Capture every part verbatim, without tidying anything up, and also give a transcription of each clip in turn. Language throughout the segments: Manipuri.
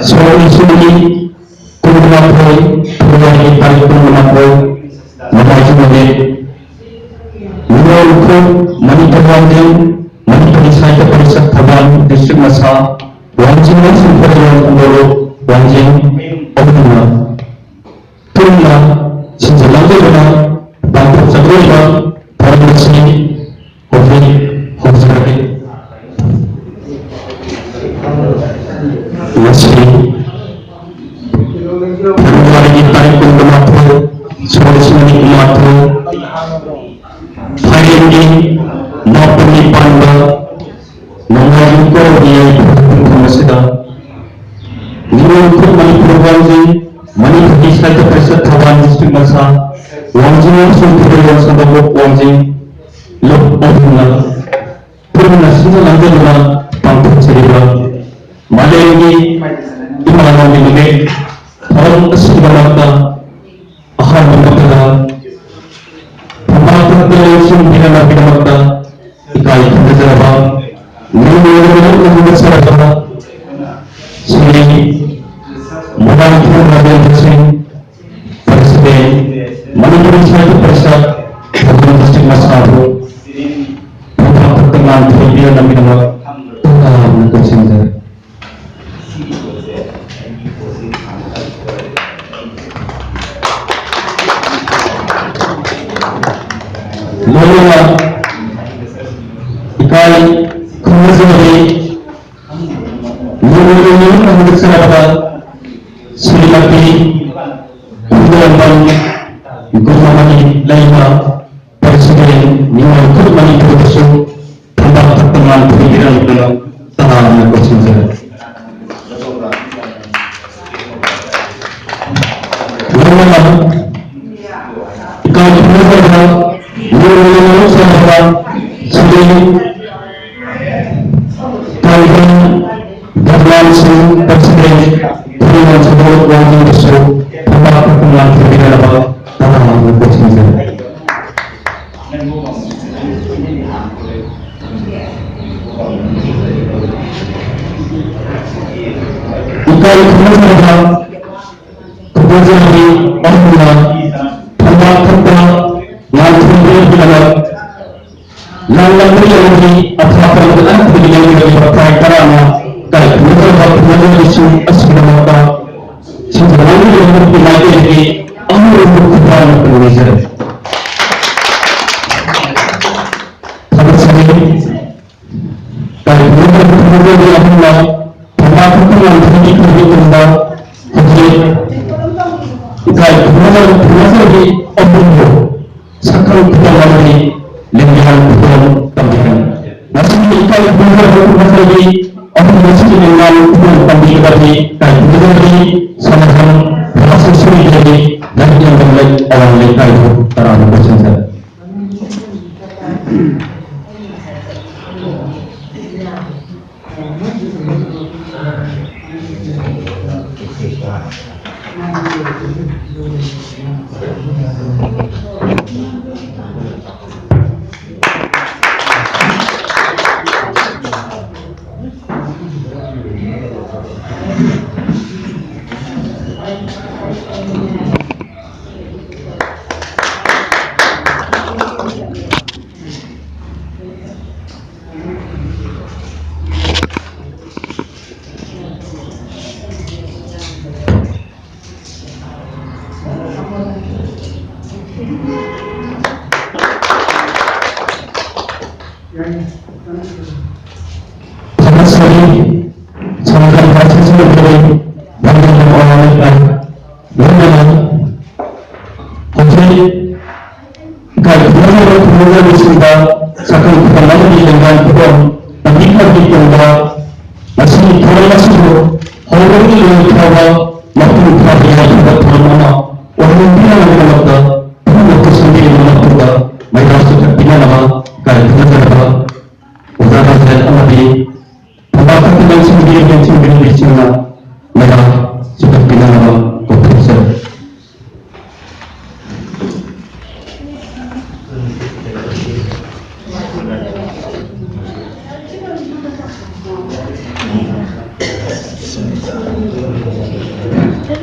ꯁꯣꯛꯂꯤꯁꯤꯡꯒꯤ ꯀꯨꯟꯃꯥꯊꯣꯏ, ꯐꯦꯕ꯭ꯔꯨꯋꯥꯔꯤꯒꯤ ꯇꯥꯔꯤꯛ ꯀꯨꯟꯃꯥꯊꯣꯏ, ꯅꯣꯡꯃꯥꯏꯖꯤꯡ ꯅꯨꯃꯤꯠ, ꯅꯤꯉꯣꯜ ꯈꯨꯜ ꯃꯅꯤꯄꯨꯔ ꯋꯥꯡꯖꯤꯡ, ꯃꯅꯤꯄꯨꯔꯤ ꯁꯥꯍꯤꯇ꯭ꯌ ꯄꯔꯤꯁꯠ ꯊꯧꯕꯥꯜ ꯗꯤꯁꯇ꯭ꯔꯤꯛ ꯃꯁꯥ, ꯋꯥꯡꯖꯤꯡ ꯑꯃꯁꯨꯡ ꯐꯦꯁꯇꯤꯚꯦꯜ ꯈꯣꯡꯗꯣꯜꯂꯨ ꯋꯥꯡꯖꯤꯡ ꯑꯍꯨꯝꯅ ꯄꯨꯟꯅ ꯁꯤꯟꯖ ꯂꯥꯡꯖꯗꯨꯅ ꯄꯥꯡꯊꯣꯛꯆꯗꯧꯔꯤꯕ ꯊꯧꯔꯝ ꯑꯁꯤ ꯍꯧꯖꯤꯛ ꯍꯧꯖꯔꯛꯂꯤ꯫ ꯉꯁꯤ ꯐꯦꯕ꯭ꯔꯨꯋꯥꯔꯤꯒꯤ ꯇꯥꯔꯤꯛ ꯀꯨꯟꯃꯥꯊꯣꯏ, ꯁꯣꯛꯂꯤꯁꯤꯡꯒꯤ ꯀꯨꯟꯃꯥꯊꯣꯏ, ꯐꯥꯏꯔꯦꯟꯒꯤ ꯅꯥꯄꯨꯝ ꯅꯤꯄꯥꯟꯗ ꯅꯣꯡꯃꯥꯏꯖꯤꯡ ꯀꯣꯔꯧꯒꯤ ꯌꯥꯏꯐ ꯄꯨꯡꯐꯝ ꯑꯁꯤꯗ ꯅꯤꯉꯣꯜ ꯈꯨꯜ ꯃꯅꯤꯄꯨꯔ ꯋꯥꯡꯖꯤꯡ, ꯃꯅꯤꯄꯨꯔꯒꯤ ꯁꯥꯍꯤꯇ꯭ꯌ ꯄꯔꯤꯁꯠ ꯊꯧꯕꯥꯜ ꯗꯤꯁꯇ꯭ꯔꯤꯛ ꯃꯁꯥ, ꯋꯥꯡꯖꯤꯡ ꯑꯃꯁꯨꯡ ꯐꯦꯗꯔꯦꯜ ꯁꯪꯒ ꯑꯣꯐ ꯋꯥꯡꯖꯤꯡ ꯂꯨꯞ ꯑꯍꯨꯝꯅ ꯄꯨꯟꯅ ꯁꯤꯟꯖ ꯂꯥꯡꯖꯗꯨꯅ ꯄꯥꯡꯊꯣꯛꯆꯔꯤꯕ ꯃꯥꯂꯦꯝꯒꯤ ꯏꯃꯥ ꯂꯣꯟꯒꯤ ꯅꯨꯃꯤꯠ ꯊꯧꯔꯝ ꯑꯁꯤꯒꯤꯗꯃꯛꯇ ꯑꯍꯥꯟꯕ ꯃꯛꯇꯗ ꯊꯧꯕꯥꯜ ꯊꯛꯇ ꯂꯩꯁꯤꯟꯕꯤꯅꯕꯒꯤꯗꯃꯛꯇ ꯏꯀꯥꯏ ꯈꯨꯝꯅꯖꯔꯕ ꯃꯤꯡ ꯑꯣꯏꯔꯕ ꯍꯧꯒꯠꯆꯔꯕ ꯁ꯭ꯔꯤ ꯃꯣꯍꯟ ꯔꯥꯖꯦꯟꯗ꯭ꯔ ꯁꯤꯡ, ꯄ꯭ꯔꯦꯁꯤꯗꯦꯟ, ꯃꯅꯤꯄꯨꯔꯤ ꯁꯥꯍꯤꯇ꯭ꯌ ꯄꯔꯤꯁꯠ, ꯊꯧꯕꯥꯜ ꯗꯤꯁꯇ꯭ꯔꯤꯛ ꯃꯁꯥꯕꯨ ꯊꯧꯕꯥꯜ ꯊꯛꯇ ꯉꯥꯟꯊꯣꯏꯕꯤꯔꯅꯕꯒꯤꯗꯃꯛ ꯇꯔꯥꯝꯅ ꯀꯧꯁꯤꯟꯖꯔꯤ꯫ ꯂꯣꯏꯅꯅ ꯏꯀꯥꯏ ꯈꯨꯝꯅꯖꯕꯒꯤ ꯂꯣꯏꯅꯅ ꯍꯧꯒꯠꯆꯔꯕ ꯁ꯭ꯔꯤꯃꯇꯤ ꯈꯨꯟꯗ꯭ꯔꯣꯝꯕꯝ ꯒꯣꯃꯃꯅꯤ ꯂꯩꯃ, ꯄ꯭ꯔꯦꯁꯤꯗꯦꯟ, ꯅꯤꯉꯣꯜ ꯈꯨꯜ ꯃꯅꯤꯄꯨꯔꯗꯁꯨ ꯊꯝꯕꯥꯜ ꯊꯛꯇ ꯉꯥꯟꯊꯣꯏꯕꯤꯔꯝꯗꯅ ꯇꯔꯥꯝꯅ ꯀꯧꯁꯤꯟꯖꯔꯤ꯫ ꯂꯣꯏꯅꯅ ꯏꯀꯥꯏ ꯈꯨꯝꯅꯖꯔꯕ ꯂꯣꯏꯅꯅ ꯂꯧꯁꯤꯟꯖꯔꯕ ꯁ꯭ꯔꯤ ꯀꯥꯏꯕꯝ ꯙꯔꯃꯥꯟ ꯁꯤꯡ, ꯄ꯭ꯔꯦꯁꯤꯗꯦꯟ, ꯈꯨꯂꯦꯝꯕꯝ ꯁꯒꯣꯜ ꯋꯥꯡꯖꯤꯡꯗꯁꯨ ꯊꯝꯕꯥꯜ ꯊꯛꯇ ꯉꯥꯟꯊꯣꯏꯕꯤꯔꯝꯗꯅ ꯇꯔꯥꯝꯅ ꯀꯧꯁꯤꯟꯖꯔꯤ꯫ ꯈꯨꯗꯣꯜ ꯑꯃꯗꯤ ꯃꯍꯥꯛꯅ ꯊꯝꯕꯥꯜ ꯊꯛꯄ ꯉꯥꯟꯊꯣꯏꯕꯤꯔꯛꯄꯒꯤꯗꯃꯛ ꯂꯥꯡꯂꯛꯄ ꯌꯥꯕꯒꯤ ꯑꯐꯕ ꯂꯥꯟꯊꯣꯏꯕꯤ ꯂꯩꯔꯤꯕ ꯄ꯭ꯔꯥꯏ ꯇꯔꯥꯅ ꯀꯥꯏ ꯈꯨꯝꯅꯖꯕ ꯈꯨꯝꯅꯖꯕꯁꯤꯡ ꯑꯁꯤꯒꯤꯗꯃꯛꯇ ꯁꯤꯟꯖꯥ ꯂꯥꯡꯕꯤꯔꯕ ꯃꯥꯏꯀꯩꯗꯒꯤ ꯑꯍꯨꯝ ꯈꯨꯐꯝ ꯅꯤꯖꯔꯤ꯫ ꯊꯥꯒꯠꯆꯔꯤ꯫ ꯀꯥꯏ ꯈꯨꯝꯅꯖꯕ ꯈꯨꯝꯅꯖꯕꯤ ꯑꯍꯨꯝꯅ ꯊꯝꯕꯥꯜ ꯊꯛꯄ ꯉꯥꯟꯊꯣꯏꯕꯤ ꯈꯪꯕ ꯇꯨꯡꯗ ꯍꯧꯖꯤꯛ ꯏꯀꯥꯏ ꯈꯨꯝꯅꯖꯕ ꯈꯨꯝꯅꯖꯕꯤ ꯑꯍꯨꯝꯕꯨ ꯁꯛꯈꯪ ꯈꯨꯗꯣꯜ ꯑꯃꯗꯤ ꯂꯦꯡꯌꯥꯟ ꯈꯨꯗꯣꯜ ꯇꯝꯕꯤꯒꯅꯤ꯫ ꯉꯁꯤꯒꯤ ꯏꯀꯥꯏ ꯈꯨꯝꯅꯖꯕ ꯈꯨꯝꯅꯖꯕꯤ ꯑꯍꯨꯝ ꯑꯁꯤꯒꯤ ꯂꯦꯡꯌꯥꯟ ꯈꯨꯗꯣꯜ ꯇꯝꯕꯤꯒꯗꯕꯗꯤ ꯏꯀꯥꯏ ꯈꯨꯝꯅꯖꯕꯤ ꯁꯅꯥꯊꯣꯏ ꯔꯥꯁꯦꯁ꯭ꯋꯔꯤꯗꯒꯤ ꯂꯥꯏꯔꯤꯛ ꯌꯦꯡꯕ ꯑꯋꯥꯡ ꯂꯩꯀꯥꯏꯕꯨ ꯇꯔꯥꯝꯅ ꯑꯣꯛꯆꯔꯤ꯫ ꯊꯥꯒꯠꯆꯔꯤ꯫ ꯁꯪꯒꯥꯝ ꯊꯥꯁꯤꯡꯁꯤꯗ ꯂꯩꯔꯤ ꯂꯝꯗꯝ ꯑꯋꯥꯡ ꯂꯩꯀꯥꯏ ꯂꯣꯏꯅꯅ ꯍꯧꯖꯤꯛ ꯏꯀꯥꯏ ꯈꯨꯝꯅꯖꯕ ꯈꯨꯝꯅꯖꯕꯁꯤꯡꯗ ꯁꯛꯈꯪ ꯈꯨꯗꯣꯜ ꯑꯃꯗꯤ ꯂꯦꯡꯌꯥꯟ ꯈꯨꯗꯣꯜ ꯇꯝꯕꯤꯈ꯭ꯔꯕ ꯃꯇꯨꯡꯗ ꯉꯁꯤꯒꯤ ꯊꯧꯔꯝ ꯑꯁꯤꯕꯨ ꯍꯧꯕꯗꯒꯤ ꯂꯣꯏꯕ ꯐꯥꯎꯕ ꯃꯄꯨꯡ ꯐꯥꯕ ꯌꯥꯏꯐꯕ ꯊꯧꯔꯝ ꯑꯃ ꯑꯣꯏꯍꯟꯕꯤꯅꯕꯒꯤꯗꯃꯛꯇ ꯄꯨꯝꯅꯃꯛꯄꯨ ꯁꯦꯝꯕꯤꯔꯕ ꯃꯇꯨꯡꯗ ꯃꯩꯔꯥꯁꯨ ꯀꯠꯄꯤꯅꯅꯕ ꯏꯀꯥꯏ ꯈꯨꯝꯅꯖꯔꯕ ꯑꯣꯖꯥ ꯔꯥꯖꯦꯟ ꯑꯃꯗꯤ ꯊꯧꯕꯥꯜ ꯈꯛꯇꯗ ꯁꯤꯟꯕꯤꯔꯤꯕ ꯁꯤꯟꯕꯤꯔꯤꯕꯁꯤꯡꯅ ꯃꯌꯥꯝ ꯆꯤꯡꯈꯠꯄꯤꯅꯅꯕ ꯀꯧꯊꯣꯛꯆꯔꯤ꯫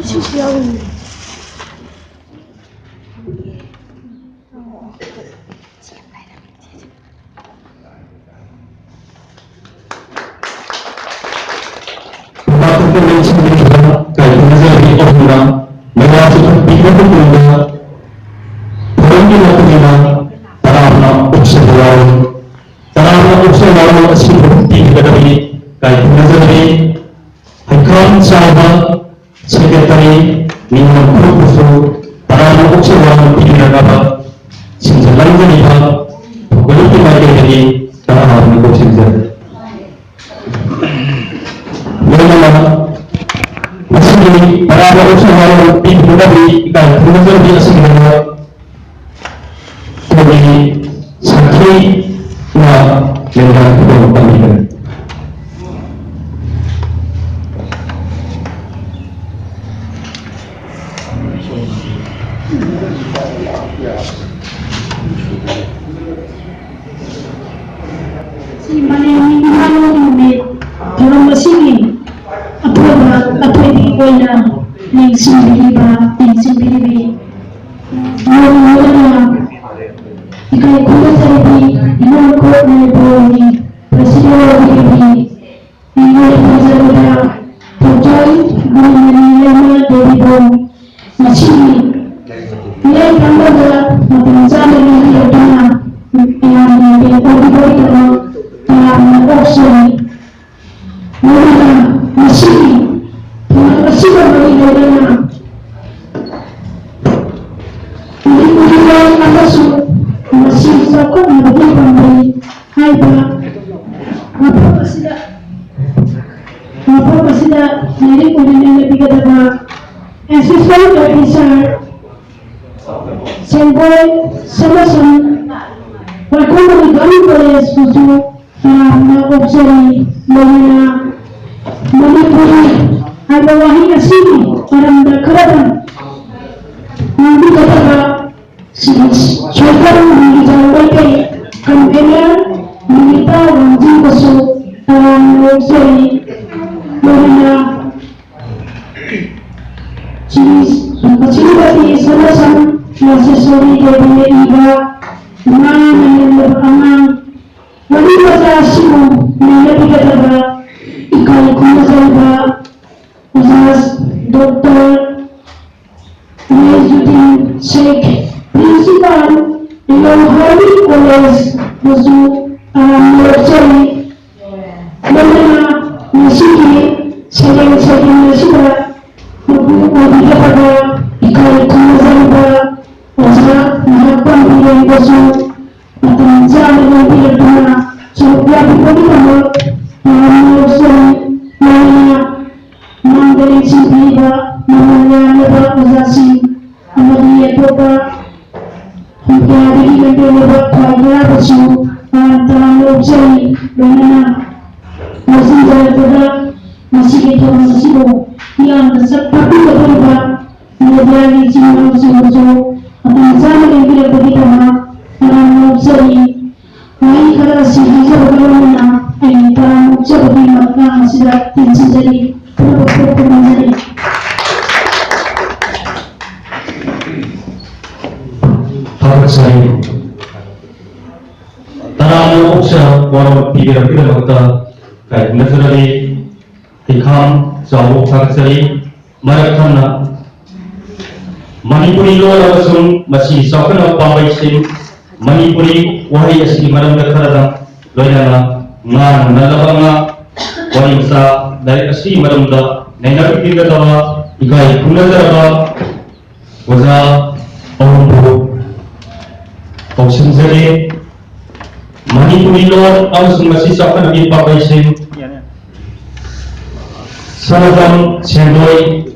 ꯁꯤꯁꯨ ꯌꯥꯎꯔꯤꯅꯦ꯫ ꯃꯄꯥꯟꯊꯣꯡꯗ ꯂꯦꯡꯁꯤꯟꯕꯤꯔꯤꯕ ꯏꯀꯥꯏ ꯈꯨꯝꯅꯖꯕꯒꯤ ꯑꯍꯨꯝꯅ ꯃꯌꯥꯝꯁꯨ ꯄꯤꯕ ꯃꯇꯨꯡꯗ ꯊꯧꯔꯝꯒꯤ ꯃꯇꯨꯡ ꯏꯟꯅ ꯇꯔꯥꯝꯅ ꯑꯣꯛꯆꯕ ꯌꯥꯎꯏ꯫ ꯇꯔꯥꯝꯅ ꯑꯣꯛꯆꯕ ꯌꯥꯎꯏ ꯑꯁꯤꯕꯨ ꯄꯤꯕꯤꯒꯗꯕꯅꯤ꯫ ꯏꯀꯥꯏ ꯈꯨꯝꯅꯖꯕꯒꯤ ꯍꯩꯈꯥꯝ ꯆꯥꯏꯕ ꯁꯦꯀ꯭ꯔꯦꯇꯔꯤ ꯅꯤꯉꯣꯜ ꯈꯨꯔꯨꯞꯄꯨꯁꯨ ꯇꯔꯥꯝꯅ ꯑꯣꯛꯆꯕ ꯄꯤꯕꯤꯔꯛꯅꯕ ꯁꯤꯟꯖ ꯂꯥꯡꯖꯔꯤꯕ ꯊꯧꯒꯠꯂꯨꯞꯀꯤ ꯃꯥꯏꯀꯩꯗꯒꯤ ꯇꯔꯥꯝꯅ ꯀꯧꯁꯤꯟꯖꯔꯤ꯫ ꯂꯣꯏꯅꯅ ꯉꯁꯤꯒꯤ ꯇꯔꯥꯝꯅ ꯑꯣꯛꯆꯕ ꯄꯤꯕꯤꯅꯕꯒꯤ ꯏꯀꯥꯏ ꯈꯨꯝꯅꯖꯕꯒꯤ ꯑꯁꯤꯒꯨꯝꯂꯕ ꯑꯩꯈꯣꯏꯒꯤ ꯁꯥꯟꯇꯤꯅ ꯂꯩꯕꯥꯛ ꯈꯨꯗꯣꯡ ꯇꯝꯕꯤꯕꯅꯤ꯫ ꯁꯤ ꯃꯥꯂꯦꯝꯒꯤ ꯏꯃꯥ ꯂꯣꯟꯒꯤ ꯅꯨꯃꯤꯠ ꯊꯧꯔꯝ ꯑꯁꯤꯒꯤ ꯑꯊꯣꯏꯕ ꯑꯊꯣꯏꯕꯤ ꯑꯣꯏꯅ ꯂꯦꯡꯁꯤꯟꯕꯤꯔꯤꯕ, ꯂꯦꯡꯁꯤꯟꯕꯤꯔꯤꯕꯤ ꯃꯔꯨ ꯑꯣꯏꯅ ꯏꯀꯥꯏ ꯈꯨꯝꯅꯖꯔꯕꯤ ꯏꯃꯥ ꯈꯨꯔꯨꯞ ꯃꯅꯤꯄꯨꯔꯒꯤ ꯄ꯭ꯔꯁꯤꯗꯦꯟ ꯑꯣꯏꯕꯤꯔꯤꯕꯤ ꯏꯃꯥ ꯐꯖꯔꯕ ꯊꯧꯖꯥꯜ ꯒꯨꯔꯨꯃꯅꯤ ꯂꯩꯃ ꯗꯦꯕꯤꯕꯨ ꯉꯁꯤꯒꯤ ꯃꯤꯑꯣꯏ ꯄꯨꯝꯕꯗ ꯃꯇꯝ ꯆꯥꯅ ꯂꯦꯡꯕꯤꯔꯛꯇꯨꯅ ꯃꯌꯥꯝꯅ ꯄꯦꯟꯊꯣꯛꯄꯤꯕꯒꯤꯗꯃꯛ ꯇꯔꯥꯝꯅ ꯑꯣꯛꯆꯔꯤ꯫ ꯂꯣꯏꯅꯅ ꯃꯁꯤꯒꯤ ꯊꯧꯔꯝ ꯑꯁꯤꯒ ꯃꯔꯤ ꯂꯩꯅꯅ ꯃꯅꯤꯄꯨꯔꯤ ꯂꯣꯟ ꯑꯃꯁꯨꯡ ꯃꯁꯤ ꯆꯥꯎꯈꯠꯅꯕꯒꯤ ꯄꯥꯝꯕꯩ ꯍꯥꯏꯕ ꯃꯐꯝ ꯑꯁꯤꯗ, ꯃꯐꯝ ꯑꯁꯤꯗ ꯂꯥꯏꯔꯤꯛ ꯑꯣꯏꯅ ꯅꯩꯅꯕꯤꯒꯗꯕ ꯑꯦꯁꯤꯁꯇꯦꯟ ꯄ꯭ꯔꯣꯐꯦꯁꯔ ꯁꯦꯡꯒꯣꯏ ꯁꯃꯁꯟ ꯋꯥꯏꯈꯣꯡ ꯃꯅꯤꯄꯨꯔꯤ ꯀꯣꯂꯦꯖꯄꯨꯁꯨ ꯇꯔꯥꯝꯅ ꯑꯣꯛꯆꯔꯤ꯫ ꯂꯣꯏꯅꯅ ꯃꯅꯤꯄꯨꯔꯤ ꯍꯥꯏꯕ ꯋꯥꯍꯩ ꯑꯁꯤꯒꯤ ꯃꯔꯝꯗ ꯈꯔꯗꯪ ꯉꯥꯡꯕꯤꯒꯗꯕ ꯁ꯭ꯔꯤ ꯁꯣꯏꯊꯣꯝ ꯅꯤꯡꯊꯧ ꯃꯩꯇꯩ, ꯀꯟꯚꯦꯅꯔ ꯅꯤꯃꯤꯇꯥ ꯋꯥꯡꯖꯤꯡꯕꯨꯁꯨ ꯇꯔꯥꯝꯅ ꯑꯣꯛꯆꯔꯤ꯫ ꯂꯣꯏꯅꯅ ꯃꯁꯤꯒꯤ ꯁꯣꯂꯨꯁꯟ ꯃꯣꯟꯇꯦꯁꯣꯔꯤ ꯗꯦꯕꯤꯅ ꯏꯕ ꯉꯥ ꯅꯩꯅꯕ ꯑꯉꯥꯡ ꯋꯥꯔꯤ ꯃꯆꯥ ꯑꯁꯤꯕꯨ ꯅꯩꯅꯕꯤꯒꯗꯕ ꯏꯀꯥꯏ ꯈꯨꯝꯅꯖꯔꯤꯕ ꯑꯣꯖꯥ ꯗꯣꯛꯇꯔ ꯃꯤꯔꯖꯨꯗꯤꯟ ꯁꯦꯈ, ꯄ꯭ꯔꯤꯟꯁꯤꯄꯥꯜ, ꯂꯣꯍꯥꯔꯤ ꯀꯣꯂꯦꯖ ꯃꯆꯨ ꯇꯔꯥꯝꯅ ꯑꯣꯛꯆꯔꯤ꯫ ꯂꯣꯏꯅꯅ ꯉꯁꯤꯒꯤ ꯁꯩꯔꯦꯡ ꯁꯩꯔꯦꯡ ꯑꯁꯤꯗ ꯃꯄꯨ ꯑꯣꯏꯕꯤꯒꯗꯕ ꯏꯀꯥꯏ ꯈꯨꯝꯅꯖꯔꯤꯕ ꯑꯣꯖꯥ ꯉꯥꯏꯍꯥꯛꯄꯝ ꯕꯤꯔꯦꯟꯗꯁꯨ ꯃꯇꯝ ꯆꯥꯅ ꯂꯧꯕꯤꯔꯛꯇꯨꯅ ꯁꯔꯨꯛ ꯌꯥꯕꯤꯕꯒꯤꯗꯃꯛ ꯇꯔꯥꯝꯅ ꯑꯣꯛꯆꯔꯤ꯫ ꯂꯣꯏꯅꯅ ꯃꯥꯡꯗ ꯂꯦꯡꯁꯤꯟꯕꯤꯔꯤꯕ ꯃꯃꯜ ꯌꯥꯝꯂꯕ ꯑꯣꯖꯥꯁꯤꯡ ꯑꯃꯗꯤ ꯑꯇꯣꯞꯄ ꯀꯌꯥꯗꯒꯤ ꯂꯦꯡꯗꯦꯜꯂꯕ ꯈ꯭ꯋꯥꯏ ꯌꯥꯕꯁꯨ ꯇꯔꯥꯝ ꯇꯔꯥꯝꯅ ꯑꯣꯛꯆꯔꯤ꯫ ꯂꯣꯏꯅꯅ ꯂꯣꯏꯁꯤꯟꯖꯔꯛꯄꯗ ꯃꯁꯤꯒꯤ ꯊꯧꯔꯝ ꯑꯁꯤꯕꯨ ꯃꯤꯌꯥꯝꯗ ꯁꯛ ꯇꯥꯛꯄꯤꯒꯗꯧꯔꯤꯕ ꯃꯦꯗꯤꯌꯥꯒꯤ ꯏꯆꯤꯟ ꯏꯅꯥꯎꯁꯤꯡꯕꯨꯁꯨ ꯃꯇꯝ ꯆꯥꯅ ꯂꯦꯡꯕꯤꯔꯛꯄꯒꯤꯗꯃꯛ ꯇꯔꯥꯝꯅ ꯑꯣꯛꯆꯔꯤ꯫ ꯋꯥꯍꯩ ꯈꯔ ꯑꯁꯤ ꯍꯥꯏꯖꯕꯒ ꯂꯣꯏꯅꯅ ꯑꯩ ꯇꯔꯥꯝꯅ ꯑꯣꯛꯆꯕꯒꯤ ꯃꯇꯥꯡ ꯑꯁꯤꯗ ꯇꯦꯟꯁꯤꯟꯖꯔꯤ꯫ ꯄꯨꯝꯅꯃꯛꯄꯨ ꯈꯨꯔꯨꯝꯖꯔꯤ꯫ ꯊꯥꯒꯠꯆꯔꯤ꯫ ꯇꯔꯥꯝꯅ ꯑꯣꯛꯆ ꯋꯥꯔꯣꯜ ꯄꯤꯕꯤꯔꯛꯄꯒꯤꯗꯃꯛꯇ ꯀꯥꯏꯀꯨꯅꯖꯔꯤ꯫ ꯏꯈꯥꯝ ꯆꯥꯎꯕ ꯊꯥꯒꯠꯆꯔꯤ꯫ ꯃꯔꯛ ꯊꯠꯅ ꯃꯅꯤꯄꯨꯔꯤ ꯂꯣꯟ ꯑꯃꯁꯨꯡ ꯃꯁꯤꯒꯤ ꯆꯥꯎꯈꯠꯅꯕ ꯄꯥꯝꯕꯩꯁꯤꯡ, ꯃꯅꯤꯄꯨꯔꯤ ꯋꯥꯍꯩ ꯑꯁꯤꯒꯤ ꯃꯔꯝꯗ ꯈꯔꯗꯪ, ꯂꯣꯏꯅꯅ ꯉꯥ ꯅꯩꯅꯕ ꯉꯥ, ꯋꯥꯔꯤ ꯃꯆꯥ, ꯂꯥꯏꯔꯤꯛ ꯑꯁꯤꯒꯤ ꯃꯔꯝꯗ ꯅꯩꯅꯕꯤꯒꯗꯕ ꯏꯀꯥꯏ ꯈꯨꯝꯅꯖꯔꯕ ꯑꯣꯖꯥ ꯑꯍꯨꯝꯕꯨ ꯀꯧꯁꯤꯟꯖꯔꯤ꯫ ꯃꯅꯤꯄꯨꯔꯤ ꯂꯣꯟ ꯑꯃꯁꯨꯡ ꯃꯁꯤ ꯆꯥꯎꯈꯠꯅꯕꯒꯤ ꯄꯥꯝꯕꯩꯁꯤꯡ, ꯁꯅꯥꯇꯣꯝ ꯁꯦꯟꯗꯣꯏ,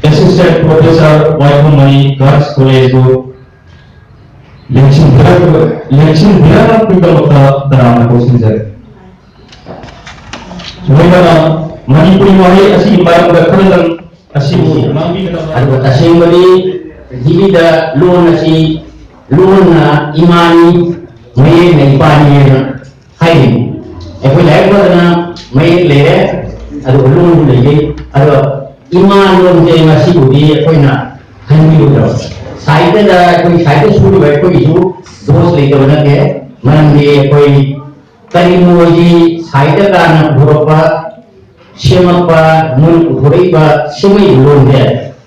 ꯑꯦꯁꯤꯁꯇꯦꯟ ꯄ꯭ꯔꯣꯐꯦꯁꯔ, ꯋꯥꯏꯈꯣꯝ ꯃꯅꯤ ꯒꯥꯔꯜꯁ ꯀꯣꯂꯦꯖꯄꯨ ꯂꯦꯡꯁꯤꯟꯕꯤꯔꯛ-, ꯂꯦꯡꯁꯤꯟꯕꯤꯔꯛꯅꯕꯒꯤꯗꯃꯛꯇ ꯇꯔꯥꯝꯅ ꯀꯧꯁꯤꯟꯖꯔꯤ꯫ ꯂꯣꯏꯅꯅ ꯃꯅꯤꯄꯨꯔꯤ ꯋꯥꯍꯩ ꯑꯁꯤꯒꯤ ꯃꯔꯝꯗ ꯈꯔꯗꯪ ꯑꯁꯤꯕꯨ ꯉꯥꯡꯕꯤꯒꯗꯕ꯫ ꯑꯗꯨꯒ ꯇꯁꯦꯡꯕꯗꯤ ꯄ꯭ꯔꯤꯊꯤꯕꯤꯗ ꯂꯣꯟ ꯑꯁꯤ ꯂꯣꯟꯅ ꯏꯃꯥꯅꯤ, ꯃꯌꯦꯛꯅ ꯏꯄꯥꯅꯤ ꯍꯥꯏꯅ ꯍꯥꯏꯔꯤ꯫ ꯑꯩꯈꯣꯏ ꯂꯥꯏꯔꯤꯛ ꯄꯥꯗꯅ ꯃꯌꯦꯛ ꯂꯩꯔꯦ, ꯑꯗꯨꯒ ꯂꯣꯟꯁꯨ ꯂꯩꯖꯩ꯫ ꯑꯗꯨꯒ ꯏꯃꯥ ꯂꯣꯟꯁꯦ ꯉꯁꯤꯕꯨꯗꯤ ꯑꯩꯈꯣꯏꯅ ꯈꯟꯕꯤꯔꯨꯗ꯭ꯔꯕ꯫ ꯁꯥꯍꯤꯇ꯭ꯌꯗ ꯑꯩꯈꯣꯏ ꯁꯥꯍꯤꯇ꯭ꯌ ꯁꯨꯔꯤꯕ ꯑꯩꯈꯣꯏꯒꯤꯁꯨ ꯗꯣꯁ ꯂꯩꯇꯕ ꯅꯠꯇꯦ꯫ ꯃꯔꯝꯗꯤ ꯑꯩꯈꯣꯏ ꯀꯔꯤꯒꯨꯝꯕ ꯃꯣꯏꯒꯤ ꯁꯥꯍꯤꯇ꯭ꯌꯀꯥꯔꯅ ꯄꯨꯊꯣꯔꯛꯄ, ꯁꯦꯝꯃꯛꯄ, ꯃꯣꯏꯅ ꯄꯨꯊꯣꯔꯛꯏꯕ ꯁꯦꯝꯃꯛꯏꯕ ꯂꯣꯟꯁꯦ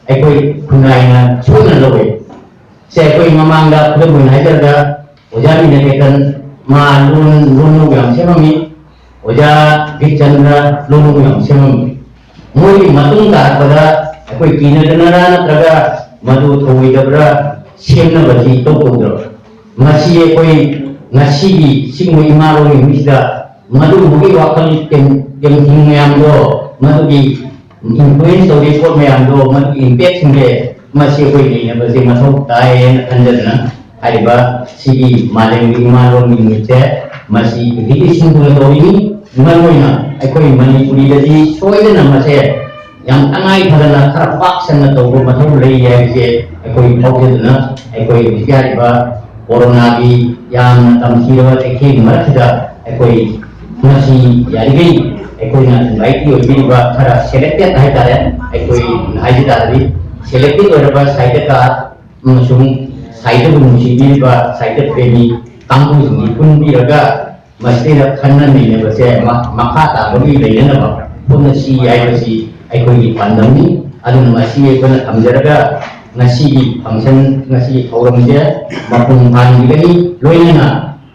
ꯑꯩꯈꯣꯏ ꯈꯨꯟꯅꯥꯏꯅ ꯁꯣꯏꯗꯅ ꯂꯧꯋꯦ꯫ ꯁꯦ ꯑꯩꯈꯣꯏ ꯃꯃꯥꯡꯗ ꯈꯨꯗꯝ ꯑꯣꯏꯅ ꯍꯥꯏꯖꯔꯒ ꯑꯣꯖꯥ ꯃꯤꯅꯀꯦꯇꯟ ꯃꯥ ꯂꯣꯟ ꯂꯣꯟ ꯌꯥꯝ ꯁꯦꯝꯃꯝꯃꯤ, ꯑꯣꯖꯥ ꯕꯤꯔꯆꯟꯗ꯭ꯔ ꯂꯣꯟ ꯌꯥꯝ ꯁꯦꯝꯃꯝꯃꯤ꯫ ꯃꯣꯏꯒꯤ ꯃꯇꯨꯡ ꯇꯥꯔꯛꯄꯗ ꯑꯩꯈꯣꯏ ꯀꯤꯅꯗꯅꯔꯥ ꯅꯠꯇ꯭ꯔꯒ ꯃꯗꯨ ꯊꯧꯑꯣꯏꯗꯕ꯭ꯔꯥ ꯁꯦꯝꯅꯕꯁꯤ ꯏꯇꯧ ꯇꯧꯗ꯭ꯔꯕ꯫ ꯃꯁꯤ ꯑꯩꯈꯣꯏ ꯉꯁꯤꯒꯤ ꯁꯤꯒꯨꯝꯕ ꯏꯃꯥ ꯂꯣꯟꯒꯤ ꯅꯨꯃꯤꯠꯁꯤꯗ ꯃꯗꯨꯒꯨꯝꯕꯒꯤ ꯋꯥꯈꯜ ꯇꯦꯝ- ꯇꯦꯝꯊꯤꯡ ꯃꯌꯥꯝꯗꯣ, ꯃꯗꯨꯒꯤ ꯏꯟꯐ꯭ꯂꯨꯌꯦꯟꯁ ꯇꯧꯔꯤꯕ ꯄꯣꯠ ꯃꯌꯥꯝꯗꯣ, ꯃꯗꯨꯒꯤ ꯏꯝꯄꯦꯛꯁꯤꯡꯁꯦ ꯃꯁꯤ ꯑꯩꯈꯣꯏ ꯅꯩꯅꯕꯁꯦ ꯃꯊꯧ ꯇꯥꯏ ꯍꯥꯏꯅ ꯈꯟꯖꯗꯨꯅ ꯍꯥꯏꯔꯤꯕ ꯁꯤꯒꯤ ꯃꯥꯂꯦꯝꯒꯤ ꯏꯃꯥ ꯂꯣꯟꯒꯤ ꯅꯨꯃꯤꯠꯁꯦ ꯃꯁꯤ ꯄ꯭ꯔꯤꯊꯤꯕꯤ ꯁꯤꯟꯗꯨꯅ ꯇꯧꯔꯤꯅꯤ꯫ ꯃꯔꯨ ꯑꯣꯏꯅ ꯑꯩꯈꯣꯏ ꯃꯅꯤꯄꯨꯔꯤꯗꯗꯤ ꯁꯣꯏꯗꯅ ꯃꯁꯦ ꯌꯥꯝ ꯇꯉꯥꯏ ꯐꯗꯅ ꯈꯔ ꯄꯥꯛ ꯁꯟꯅ ꯇꯧꯕ ꯃꯊꯧ ꯂꯩ ꯍꯥꯏꯕꯁꯦ ꯑꯩꯈꯣꯏ ꯐꯥꯎꯖꯗꯨꯅ ꯑꯩꯈꯣꯏ ꯍꯧꯖꯤꯛ ꯍꯥꯏꯔꯤꯕ ꯀꯣꯔꯣꯅꯥꯒꯤ ꯌꯥꯝꯅ ꯇꯝꯊꯤꯔꯕ ꯆꯩꯊꯦꯡ ꯃꯔꯛꯁꯤꯗ ꯑꯩꯈꯣꯏ ꯃꯁꯤ ꯌꯥꯔꯤꯈꯩ ꯑꯩꯈꯣꯏꯅ ꯏꯟꯚꯥꯏꯇꯤ ꯑꯣꯏꯕꯤꯔꯤꯕ ꯈꯔ ꯁꯦꯂꯦꯛꯇꯦꯠ ꯍꯥꯏꯇꯥꯔꯦ, ꯑꯩꯈꯣꯏ ꯍꯥꯏꯖ ꯇꯥꯔꯗꯤ ꯁꯦꯂꯦꯛꯇꯦꯠ ꯑꯣꯏꯔꯕ ꯁꯥꯍꯤꯇ꯭ꯌꯀꯥꯔ ꯑꯃꯁꯨꯡ ꯁꯥꯍꯤꯇ꯭ꯌꯕꯨ ꯅꯨꯡꯁꯤꯕꯤꯔꯤꯕ ꯁꯥꯍꯤꯇ꯭ꯌ ꯄ꯭ꯔꯦꯃꯤ ꯀꯥꯡꯕꯨꯁꯤꯡꯁꯤ ꯄꯨꯟꯕꯤꯔꯒ ꯃꯁꯤꯗ ꯈꯟꯅ ꯅꯩꯅꯕꯁꯦ ꯃ- ꯃꯈꯥ ꯇꯥꯕꯒꯤ ꯂꯩꯅꯅꯕ ꯍꯣꯠꯅꯁꯤ ꯍꯥꯏꯕꯁꯤ ꯑꯩꯈꯣꯏꯒꯤ ꯄꯥꯟꯗꯝꯅꯤ꯫ ꯑꯗꯨꯅ ꯃꯁꯤ ꯑꯩꯈꯣꯏꯅ ꯊꯝꯖꯔꯒ ꯉꯁꯤꯒꯤ ꯐꯪꯁꯟ, ꯉꯁꯤꯒꯤ ꯊꯧꯔꯝꯁꯦ ꯃꯄꯨꯡ ꯐꯥꯍꯟꯕꯤꯒꯅꯤ꯫ ꯂꯣꯏꯅꯅ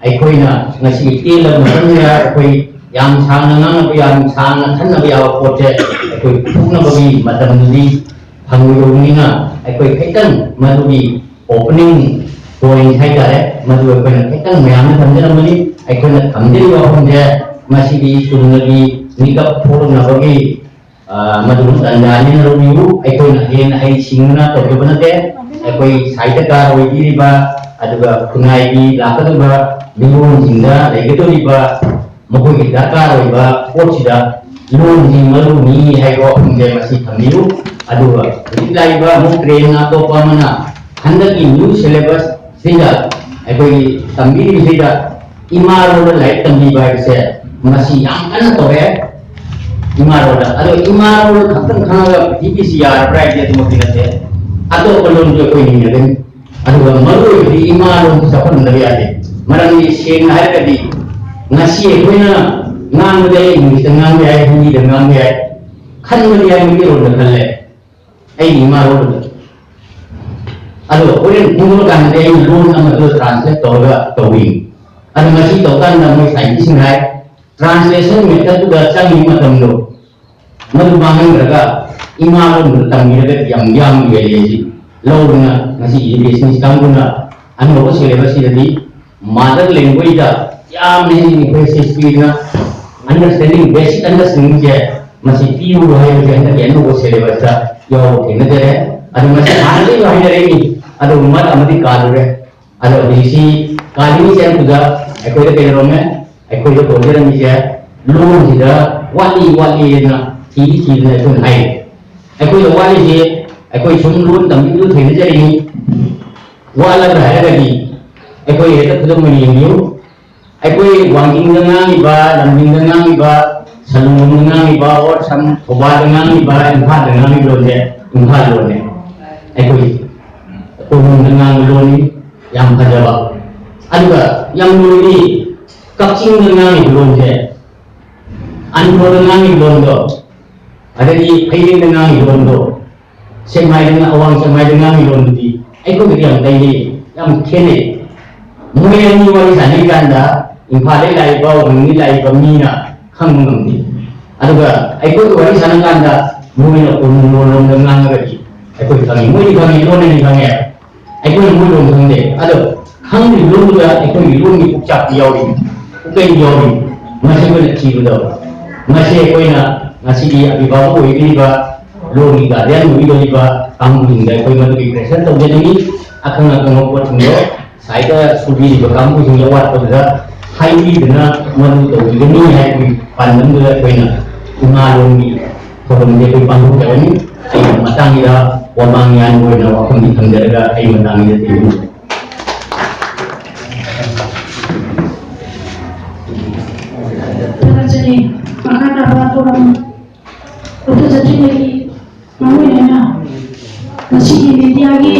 ꯑꯩꯈꯣꯏꯅ ꯉꯁꯤꯒꯤ ꯇꯦꯜꯂꯕ ꯃꯇꯝꯁꯤꯗ ꯑꯩꯈꯣꯏ ꯌꯥꯝ ꯁꯥꯡꯅ ꯉꯥꯡꯅꯕ, ꯌꯥꯝ ꯁꯥꯡꯅ ꯈꯟꯅꯕ ꯌꯥꯕ ꯄꯣꯠꯁꯦ ꯑꯩꯈꯣꯏ ꯄꯨꯊꯣꯛꯅꯕꯒꯤ ꯃꯇꯝꯗꯨꯗꯤ ꯐꯪꯂꯣꯏꯗꯧꯕꯅꯤꯅ ꯑꯩꯈꯣꯏ ꯈꯤꯇꯪ ꯃꯗꯨꯒꯤ ꯑꯣꯄꯅꯤꯡ ꯄꯣꯏꯟꯠ ꯍꯥꯏꯇꯥꯔꯦ, ꯃꯗꯨ ꯑꯩꯈꯣꯏꯅ ꯈꯤꯇꯪ ꯃꯌꯥꯝꯅ ꯊꯝꯖꯔꯝꯕꯅꯤ꯫ ꯑꯩꯈꯣꯏꯅ ꯊꯝꯖꯔꯤꯕ ꯋꯥꯐꯝꯁꯦ ꯃꯁꯤꯗꯤ ꯆꯨꯝꯅꯒꯤ ꯃꯤꯀꯞ ꯊꯣꯛꯂꯛꯅꯕꯒꯤ, ꯑ, ꯃꯗꯨꯒꯨꯝꯕ ꯇꯥꯟꯖꯥꯅꯤꯅ ꯂꯧꯕꯤꯌꯨ꯫ ꯑꯩꯈꯣꯏꯅ ꯍꯦꯟꯅ ꯍꯩꯁꯤꯡꯅ ꯇꯧꯖꯕ ꯅꯠꯇꯦ꯫ ꯑꯩꯈꯣꯏ ꯁꯥꯍꯤꯇ꯭ꯌꯀꯥꯔ ꯑꯣꯏꯕꯤꯔꯤꯕ ꯑꯗꯨꯒ ꯈꯨꯟꯅꯥꯏꯒꯤ ꯂꯥꯛꯀꯗꯧꯔꯤꯕ ꯃꯤꯔꯣꯜꯁꯤꯡꯗ ꯂꯩꯒꯗꯧꯔꯤꯕ ꯃꯈꯣꯏꯒꯤ ꯗꯔꯀꯥꯔ ꯑꯣꯏꯕ ꯄꯣꯠꯁꯤꯗ ꯂꯣꯟꯁꯤ ꯃꯔꯨꯅꯤ ꯍꯥꯏꯕ ꯋꯥꯐꯝꯁꯦ ꯃꯁꯤ ꯊꯝꯕꯤꯌꯨ꯫ ꯑꯗꯨꯒ ꯍꯧꯖꯤꯛ ꯂꯥꯛꯏꯕ ꯑꯃꯨꯛ ꯇ꯭ꯔꯦꯟ ꯑꯇꯣꯞꯄ ꯑꯃꯅ ꯍꯟꯗꯛꯀꯤ ꯅ꯭ꯌꯨ ꯁꯦꯂꯦꯕꯁꯁꯤꯗ ꯑꯩꯈꯣꯏꯒꯤ ꯇꯝꯕꯤꯔꯤꯕꯁꯤꯗ ꯏꯃꯥ ꯂꯣꯟꯗ ꯂꯥꯏꯔꯤꯛ ꯇꯝꯕꯤꯕ ꯍꯥꯏꯕꯁꯦ ꯃꯁꯤ ꯌꯥꯝ ꯀꯟꯅ ꯇꯧꯔꯦ꯫ ꯏꯃꯥ ꯂꯣꯟꯗ꯫ ꯑꯗꯣ ꯏꯃꯥ ꯂꯣꯟ ꯈꯛꯇꯪ ꯈꯪꯉꯒ ꯄ꯭ꯔꯤꯊꯤꯕꯤꯁꯤ ꯌꯥꯔꯕ꯭ꯔꯥ ꯍꯥꯏꯗꯤ ꯑꯗꯨꯃꯛꯇꯤ ꯅꯠꯇꯦ꯫ ꯑꯇꯣꯞꯄ ꯂꯣꯟꯁꯨ ꯑꯩꯈꯣꯏ ꯍꯤꯡꯒꯗꯣꯏꯅꯤ꯫ ꯑꯗꯨꯒ ꯃꯔꯨ ꯑꯣꯏꯕꯗꯤ ꯏꯃꯥ ꯂꯣꯟꯁꯤ ꯆꯥꯎꯈꯠꯍꯟꯗꯕ ꯌꯥꯗꯦ꯫ ꯃꯔꯝꯗꯤ ꯁꯦꯡꯅ ꯍꯥꯏꯔꯒꯗꯤ ꯉꯁꯤ ꯑꯩꯈꯣꯏꯅ ꯉꯥꯡꯕꯗ ꯏꯪꯂꯤꯁꯇ ꯉꯥꯡꯕ ꯌꯥꯏ, ꯍꯤꯟꯗꯤꯗ ꯉꯥꯡꯕ ꯌꯥꯏ, ꯈꯟꯕꯗꯤ ꯌꯥꯏ ꯃꯩꯇꯩꯂꯣꯟꯗ ꯈꯜꯂꯦ꯫ ꯑꯩꯒꯤ ꯏꯃꯥ ꯂꯣꯟꯗ꯫ ꯑꯗꯣ ꯍꯣꯔꯦꯟ ꯈꯪꯗꯣꯔꯀꯥꯟꯗꯗꯤ ꯑꯩꯅ ꯂꯣꯟ ꯑꯃꯗꯨ ꯇ꯭ꯔꯥꯟꯁꯂꯦꯠ ꯇꯧꯔꯒ ꯇꯧꯕꯤꯌꯨ꯫ ꯑꯗꯣ ꯃꯁꯤ ꯇꯧꯀꯥꯟꯗ ꯃꯣꯏ ꯁꯥꯏꯟꯇꯤꯁꯁꯤꯡ ꯍꯥꯏ, ꯇ꯭ꯔꯥꯟꯁꯂꯦꯁꯟ ꯃꯦꯊꯠꯇꯨꯗ ꯆꯪꯉꯤꯕ ꯃꯇꯝꯗꯣ ꯃꯗꯨ ꯃꯥꯡꯍꯟꯗ꯭ꯔꯒ ꯏꯃꯥ ꯂꯣꯟꯗꯨꯗ ꯇꯝꯕꯤꯔꯒꯗꯤ ꯌꯥꯝ ꯌꯥꯝꯅ ꯍꯦꯜꯂꯦ꯫ ꯁꯤ ꯂꯧꯗꯨꯅ ꯉꯁꯤꯒꯤ ꯕꯤꯖꯤꯅꯦꯁ ꯀꯥꯡꯕꯨꯅ ꯑꯅꯧꯕ ꯁꯤꯂꯦꯕꯁꯁꯤꯗꯗꯤ ꯃꯥꯗꯔ ꯂꯦꯡꯒ꯭ꯋꯦꯖꯇ ꯌꯥꯝꯅ ꯍꯦꯟꯅ ꯏꯝꯐꯦꯁꯤꯁ ꯄꯤꯗꯨꯅ ꯑꯟꯗꯔꯁ꯭ꯇꯦꯟꯗꯤꯡ, ꯕꯦꯁꯤꯛ ꯑꯟꯗꯔꯁ꯭ꯇꯦꯟꯗꯤꯡꯁꯦ ꯃꯁꯤ ꯄꯤꯌꯨ ꯍꯥꯏꯕꯁꯦ ꯍꯟꯗꯛꯀꯤ ꯑꯅꯧꯕ ꯁꯤꯂꯦꯕꯁꯇ ꯌꯥꯎꯕ ꯊꯦꯡꯅꯖꯔꯦ꯫ ꯑꯗꯨ ꯃꯁꯤ ꯍꯥꯟꯅꯗꯒꯤꯁꯨ ꯍꯥꯏꯅꯔꯛꯏꯅꯤ, ꯑꯗꯨꯕꯨ ꯃꯔꯛ ꯑꯃꯗꯤ ꯀꯥꯜꯂꯨꯔꯦ꯫ ꯑꯗꯣ ꯍꯧꯖꯤꯛꯁꯤ ꯀꯥꯜꯂꯤꯉꯩꯁꯦ ꯑꯗꯨꯗ ꯑꯩꯈꯣꯏꯗ ꯀꯩꯗꯧꯔꯝꯃꯦ? ꯑꯩꯈꯣꯏꯗ ꯀꯧꯖꯔꯝꯃꯤꯁꯦ ꯂꯣꯟꯁꯤꯗ ꯋꯥꯠꯂꯤ ꯋꯥꯠꯂꯤꯅ ꯊꯤꯗꯤ ꯊꯤꯗꯅ ꯑꯩꯈꯣꯏꯅ ꯍꯥꯏꯔꯤ꯫ ꯑꯩꯈꯣꯏꯗ ꯋꯥꯠꯂꯤꯁꯦ ꯑꯩꯈꯣꯏ ꯁꯨꯝ ꯂꯣꯟ ꯇꯝꯕꯤꯗꯨ ꯊꯦꯡꯅꯖꯔꯤꯅꯤ꯫ ꯋꯥꯠꯂꯕ꯭ꯔꯥ ꯍꯥꯏꯔꯒꯗꯤ ꯑꯩꯈꯣꯏ ꯍꯦꯛꯇ ꯈꯨꯗꯝ ꯑꯣꯏꯅ ꯌꯦꯡꯕꯤꯌꯨ꯫ ꯑꯩꯈꯣꯏ ꯋꯥꯡꯖꯤꯡꯗ ꯉꯥꯡꯉꯤꯕ, ꯂꯝꯖꯤꯡꯗ ꯉꯥꯡꯉꯤꯕ, ꯁꯂꯨꯡꯕꯝꯗ ꯉꯥꯡꯉꯤꯕ, ꯑꯣꯔ ꯁꯝ ꯊꯧꯕꯥꯜꯗ ꯉꯥꯡꯉꯤꯕ, ꯏꯝꯐꯥꯜꯗ ꯉꯥꯡꯉꯤꯕ ꯂꯣꯟꯁꯦ ꯏꯝꯐꯥꯜ ꯂꯣꯟꯅꯦ꯫ ꯑꯩꯈꯣꯏ ꯀꯣꯅꯨꯡꯗ ꯉꯥꯡꯕ ꯂꯣꯟꯅꯤ, ꯌꯥꯝ ꯐꯖꯕ꯫ ꯑꯗꯨꯒ ꯌꯥꯝ ꯂꯨꯔꯤꯗꯤ ꯀꯛꯆꯤꯡꯗ ꯉꯥꯡꯉꯤꯕ ꯂꯣꯟꯁꯦ, ꯑꯟꯗ꯭ꯔꯣꯗ ꯉꯥꯡꯉꯤꯕ ꯂꯣꯟꯗꯣ, ꯑꯗꯒꯤ ꯐꯌꯦꯡꯗ ꯉꯥꯡꯉꯤꯕ ꯂꯣꯟꯗꯣ, ꯁꯦꯛꯃꯥꯏꯗ, ꯑꯋꯥꯡ ꯁꯦꯛꯃꯥꯏꯗ ꯉꯥꯡꯉꯤꯕ ꯂꯣꯟꯗꯨꯗꯤ ꯑꯩꯈꯣꯏꯒꯗꯤ ꯌꯥꯝ ꯂꯩꯔꯤ, ꯌꯥꯝ ꯈꯦꯠꯅꯩ꯫ ꯃꯣꯏ ꯑꯅꯤ ꯋꯥꯔꯤ ꯁꯥꯟꯅꯔꯤꯀꯥꯟꯗ ꯏꯝꯐꯥꯜꯗꯒꯤ ꯂꯥꯛꯏꯕ, ꯋꯥꯡꯖꯤꯡꯗꯒꯤ ꯂꯥꯛꯏꯕ ꯃꯤꯅ ꯈꯪꯕ ꯉꯝꯗꯦ꯫ ꯑꯗꯨꯒ ꯑꯩꯈꯣꯏꯒ ꯋꯥꯔꯤ ꯁꯥꯟꯅꯀꯥꯟꯗ ꯃꯣꯏꯅ ꯀꯣꯅꯨꯡ ꯂꯣꯟꯂꯣꯝꯗ ꯉꯥꯡꯉꯒꯗꯤ ꯑꯩꯈꯣꯏ ꯈꯪꯉꯤ, ꯃꯣꯏꯗꯤ ꯈꯪꯉꯤ, ꯂꯣꯟ ꯑꯅꯤ ꯈꯪꯉꯦ꯫ ꯑꯩꯈꯣꯏꯅ ꯃꯣꯏ ꯂꯣꯟ ꯈꯪꯗꯦ꯫ ꯑꯗꯣ ꯈꯪꯗ꯭ꯔꯤꯕ ꯂꯣꯟꯗꯨꯗ ꯑꯩꯈꯣꯏꯒꯤ ꯂꯣꯟꯒꯤ ꯄꯨꯛꯆꯥꯛꯇꯤ ꯌꯥꯎꯔꯤ, ꯄꯨꯛꯀꯩꯗꯤ ꯌꯥꯎꯔꯤ꯫ ꯃꯁꯤ ꯑꯩꯈꯣꯏꯅ ꯊꯤꯕꯗꯣ, ꯃꯁꯤ ꯑꯩꯈꯣꯏꯅ ꯉꯁꯤꯒꯤ ꯑꯚꯤꯚꯥꯕꯛ ꯑꯣꯏꯕꯤꯔꯤꯕ, ꯂꯣꯟꯒꯤ ꯒꯥꯔꯗꯤꯌꯥꯟ ꯑꯣꯏꯕꯤꯔꯤꯕ ꯀꯥꯡꯕꯨꯁꯤꯡꯗ ꯑꯩꯈꯣꯏ ꯃꯗꯨꯒꯤ ꯄ꯭ꯔꯦꯁꯔ ꯇꯧꯖꯅꯤꯡꯉꯤ꯫ ꯑꯈꯪ ꯑꯈꯪꯕ ꯄꯣꯠꯁꯤꯡꯗꯣ ꯁꯥꯏꯗ ꯁꯨꯕꯤꯔꯤꯕ ꯀꯥꯡꯕꯨꯁꯤꯡꯒꯤ ꯑꯋꯥꯠꯄꯗꯨꯗ ꯍꯥꯏꯕꯤꯗꯨꯅ ꯃꯗꯨ ꯇꯧꯕꯤꯒꯅꯤ ꯍꯥꯏꯕꯒꯤ ꯄꯥꯟꯗꯝꯗꯨꯗ ꯑꯩꯈꯣꯏꯅ ꯏꯃꯥ ꯂꯣꯟꯒꯤ ꯊꯧꯔꯝꯁꯦ ꯑꯩꯈꯣꯏ ꯄꯥꯡꯊꯣꯛꯆꯕꯅꯤ꯫ ꯑꯩꯅ ꯃꯇꯥꯡꯁꯤꯗ ꯋꯥꯃꯥꯡ ꯌꯥꯟꯕ ꯑꯣꯏꯅ ꯋꯥꯐꯝꯁꯤ ꯊꯝꯖꯔꯒ ꯑꯩ ꯃꯇꯥꯡꯁꯤꯗ ꯊꯦꯡꯅꯖꯔꯤ꯫ ꯊꯥꯒꯠꯆꯔꯤ꯫ ꯃꯈꯥ ꯇꯥꯕ ꯊꯧꯔꯝ ꯃꯔꯨꯑꯣꯏꯅ ꯉꯁꯤꯒꯤ ꯃꯦꯗꯤꯌꯥꯒꯤ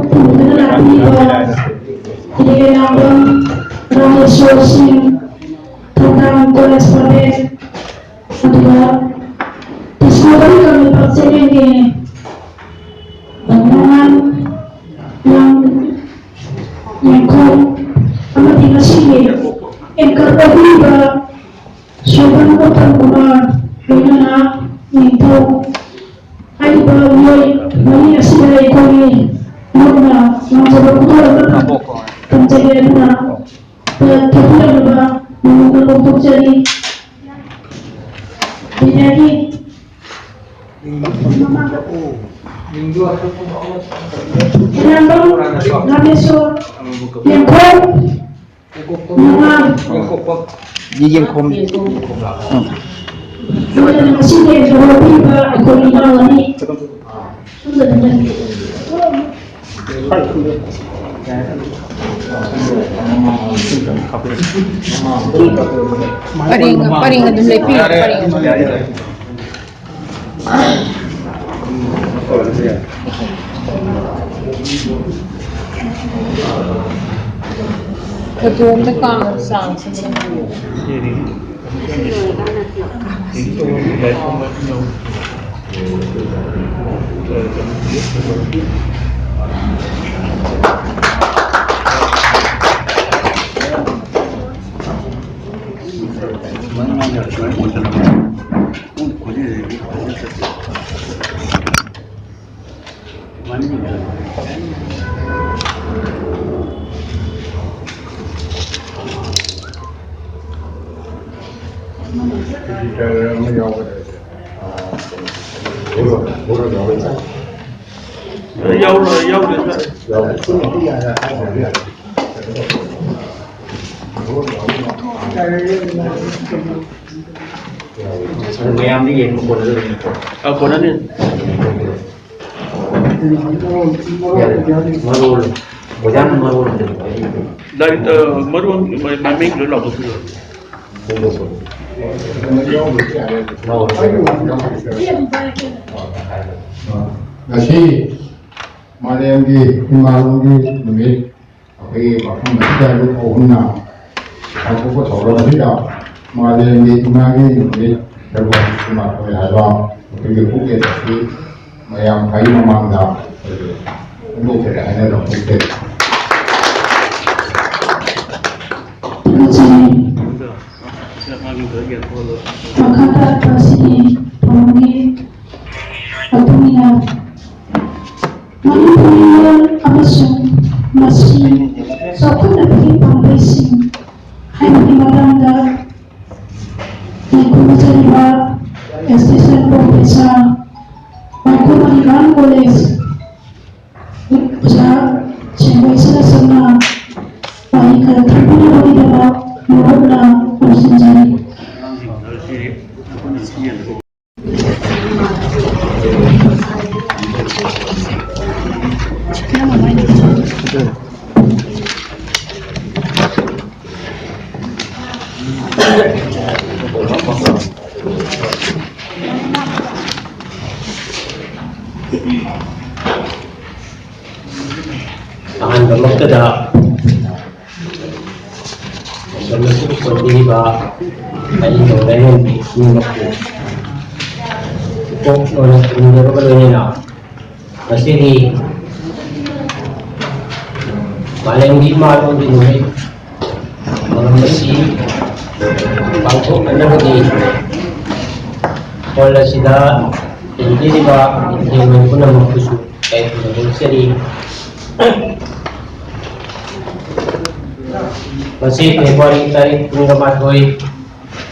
ꯄꯨꯗꯨꯅ ꯂꯥꯛꯄꯤꯔꯤꯕ ꯏꯂꯦ ꯂꯥꯡꯕꯝ ꯔꯥꯃꯦꯁꯣꯔ ꯁꯤꯡ, ꯊꯧꯗꯥꯝ ꯀꯣꯂꯦꯖ ꯄ꯭ꯔꯥꯏꯚꯦꯠ, ꯑꯗꯨꯒ ꯗꯤꯁꯀꯣꯚꯔꯤ ꯀꯪꯂꯩꯄꯥꯛ ꯆꯦꯅꯦꯜꯒꯤ ꯃꯉꯥꯜ ꯌꯥꯝ ꯌꯥꯡꯈꯣꯡ ꯑꯃꯗꯤ ꯉꯁꯤꯒꯤ ꯑꯦꯡꯀꯔ ꯑꯣꯏꯕꯤꯔꯤꯕ ꯁꯣꯕꯟ ꯎꯠꯇꯝ ꯀꯨꯃꯥꯔ, ꯂꯣꯏꯅꯅ ꯅꯤꯡꯊꯧ ꯍꯥꯏꯔꯤꯕ ꯃꯤꯑꯣꯏ ꯃꯔꯤ ꯑꯁꯤꯗ ꯑꯩꯈꯣꯏꯒꯤ ꯃꯔꯨꯞꯅ ꯉꯝꯖꯕ ꯈꯨꯗꯣꯜ ꯑꯃ ꯇꯝꯖꯒꯦ꯫ ꯑꯗꯨꯅ ꯊꯣꯛꯄꯤꯔꯛꯅꯕ ꯅꯣꯡꯃ ꯐꯣꯡꯗꯣꯛꯆꯔꯤ꯫ ꯕꯤꯗ꯭ꯌꯥꯒꯤ ꯏꯔꯥꯡꯕꯝ ꯔꯥꯃꯦꯁꯣꯔ ꯌꯦꯡꯈꯣꯝ ꯃꯉꯥ꯫ ꯌꯦꯡꯈꯣꯝ꯫ ꯎꯝ꯫ ꯂꯣꯏꯅꯅ ꯉꯁꯤꯒꯤ ꯍꯧꯔꯛꯄꯤꯔꯤꯕ ꯑꯩꯈꯣꯏꯒꯤ ꯏꯅꯥꯎ ꯑꯅꯤ꯫ ꯄꯔꯦꯡ, ꯄꯔꯦꯡ ꯑꯗꯨꯝ ꯂꯦꯞꯄꯤꯌꯨ, ꯄꯔꯦꯡ ꯑꯗꯨꯝ ꯂꯦꯞꯄꯤꯌꯨ꯫ ꯐꯣꯇꯣ ꯑꯝꯇ ꯀꯥꯞꯅꯕ ꯆꯥꯡꯁꯤꯡꯗ꯫ ꯌꯥꯎꯔꯣꯏ, ꯌꯥꯎꯔꯣꯏ, ꯁꯥꯔ꯫ ꯑꯗꯨ ꯃꯌꯥꯝꯗꯤ ꯌꯦꯡꯕ ꯀꯣꯟꯅꯗꯣꯏꯅꯤꯀꯣ? ꯑ, ꯀꯣꯟꯅꯅꯤ꯫ ꯌꯥꯔꯦ꯫ ꯃꯔꯣꯜ, ꯑꯣꯖꯥꯅ ꯃꯔꯣꯜ ꯑꯝꯇ ꯂꯥꯏꯔꯤꯛ, ꯑ, ꯃꯔꯣꯜ ꯃ-, ꯃꯃꯤꯡ ꯂꯣꯏ ꯂꯥꯎꯊꯣꯛꯄꯤꯔꯣ꯫ ꯐꯣꯡꯗꯣꯛꯄ꯫ ꯉꯁꯤ ꯃꯥꯂꯦꯝꯒꯤ ꯏꯃꯥꯂꯣꯟꯒꯤ ꯅꯨꯃꯤꯠ ꯑꯩꯈꯣꯏꯒꯤ ꯃꯐꯝ ꯑꯁꯤꯗ ꯂꯨꯞ ꯑꯍꯨꯝꯅ ꯄꯥꯡꯊꯣꯛꯄ ꯊꯧꯔꯝ ꯑꯁꯤꯗ ꯃꯥꯂꯦꯝꯒꯤ ꯏꯃꯥꯒꯤ ꯅꯨꯃꯤꯠ ꯐꯦꯕ꯭ꯔꯨꯋꯥꯔꯤ ꯀꯨꯟꯃꯥꯊꯣꯏ ꯍꯥꯏꯕ ꯑꯩꯈꯣꯏꯒꯤ ꯄꯨꯛꯂꯦꯠ ꯑꯁꯤ ꯃꯌꯥꯝ ꯈ꯭ꯋꯥꯏ ꯃꯃꯥꯡꯗ ꯑꯩꯈꯣꯏꯒꯤ ꯐꯣꯡꯗꯣꯛꯆꯔꯦ ꯍꯥꯏꯅ ꯂꯧꯊꯣꯛꯆꯔꯤ꯫ ꯃꯈꯥ ꯇꯥꯔꯛꯄ ꯑꯁꯤꯗꯤ ꯊꯧꯔꯝꯒꯤ ꯃꯇꯨꯡ ꯏꯟꯅ ꯃꯅꯤꯄꯨꯔꯤ ꯂꯣꯟ ꯑꯃꯁꯨꯡ ꯃꯁꯤ ꯆꯥꯎꯈꯠꯅꯕꯒꯤ ꯄꯥꯝꯕꯩꯁꯤꯡ ꯍꯥꯏꯕꯒꯤ ꯃꯇꯥꯡꯗ ꯂꯩꯈꯣꯝꯖꯔꯤꯕ ꯑꯦꯁꯤꯁꯇꯦꯟ ꯄ꯭ꯔꯣꯐꯦꯁꯔ ꯃꯥꯏꯀꯣ ꯃꯅꯤꯄꯥꯜ ꯀꯣꯂꯦꯖ ꯑꯣꯖꯥ ꯁꯦꯝꯕꯣꯏ ꯁꯅꯥꯁꯝꯅ ꯋꯥꯍꯩ ꯈꯔ ꯊꯝꯕꯤꯅꯕꯒꯤꯗꯃꯛ ꯃꯔꯨꯞꯅ ꯂꯧꯁꯤꯟꯖꯔꯤ꯫ ꯑꯍꯥꯟꯕꯃꯛꯇꯗ ꯑꯁꯣꯝꯗ ꯁꯔꯨꯛ ꯇꯧꯕꯤꯔꯤꯕ ꯑꯩꯒꯤ ꯂꯥꯏꯌꯣꯟꯕꯤ ꯄꯨꯝꯅꯃꯛꯄꯨ ꯏꯀꯣꯛ ꯂꯣꯏꯅ ꯈꯨꯔꯨꯝꯖꯕꯒ ꯂꯣꯏꯅꯅ ꯉꯁꯤꯒꯤ ꯃꯥꯂꯦꯝꯒꯤ ꯏꯃꯥꯂꯣꯟꯒꯤ ꯅꯨꯃꯤꯠ ꯊꯧꯔꯝ ꯑꯁꯤ ꯄꯥꯡꯊꯣꯛꯅꯅꯕꯒꯤ ꯍꯣꯜ ꯑꯁꯤꯗ ꯇꯤꯟꯕꯤꯔꯤꯕ ꯏꯊꯤꯜ ꯄꯨꯝꯅꯃꯛꯄꯨꯁꯨ ꯌꯥꯏꯐꯅ ꯍꯣꯡꯆꯔꯤ꯫ ꯉꯁꯤ ꯐꯦꯕ꯭ꯔꯨꯋꯥꯔꯤ ꯇꯥꯔꯤꯛ ꯀꯨꯟꯒ ꯃꯥꯊꯣꯏ,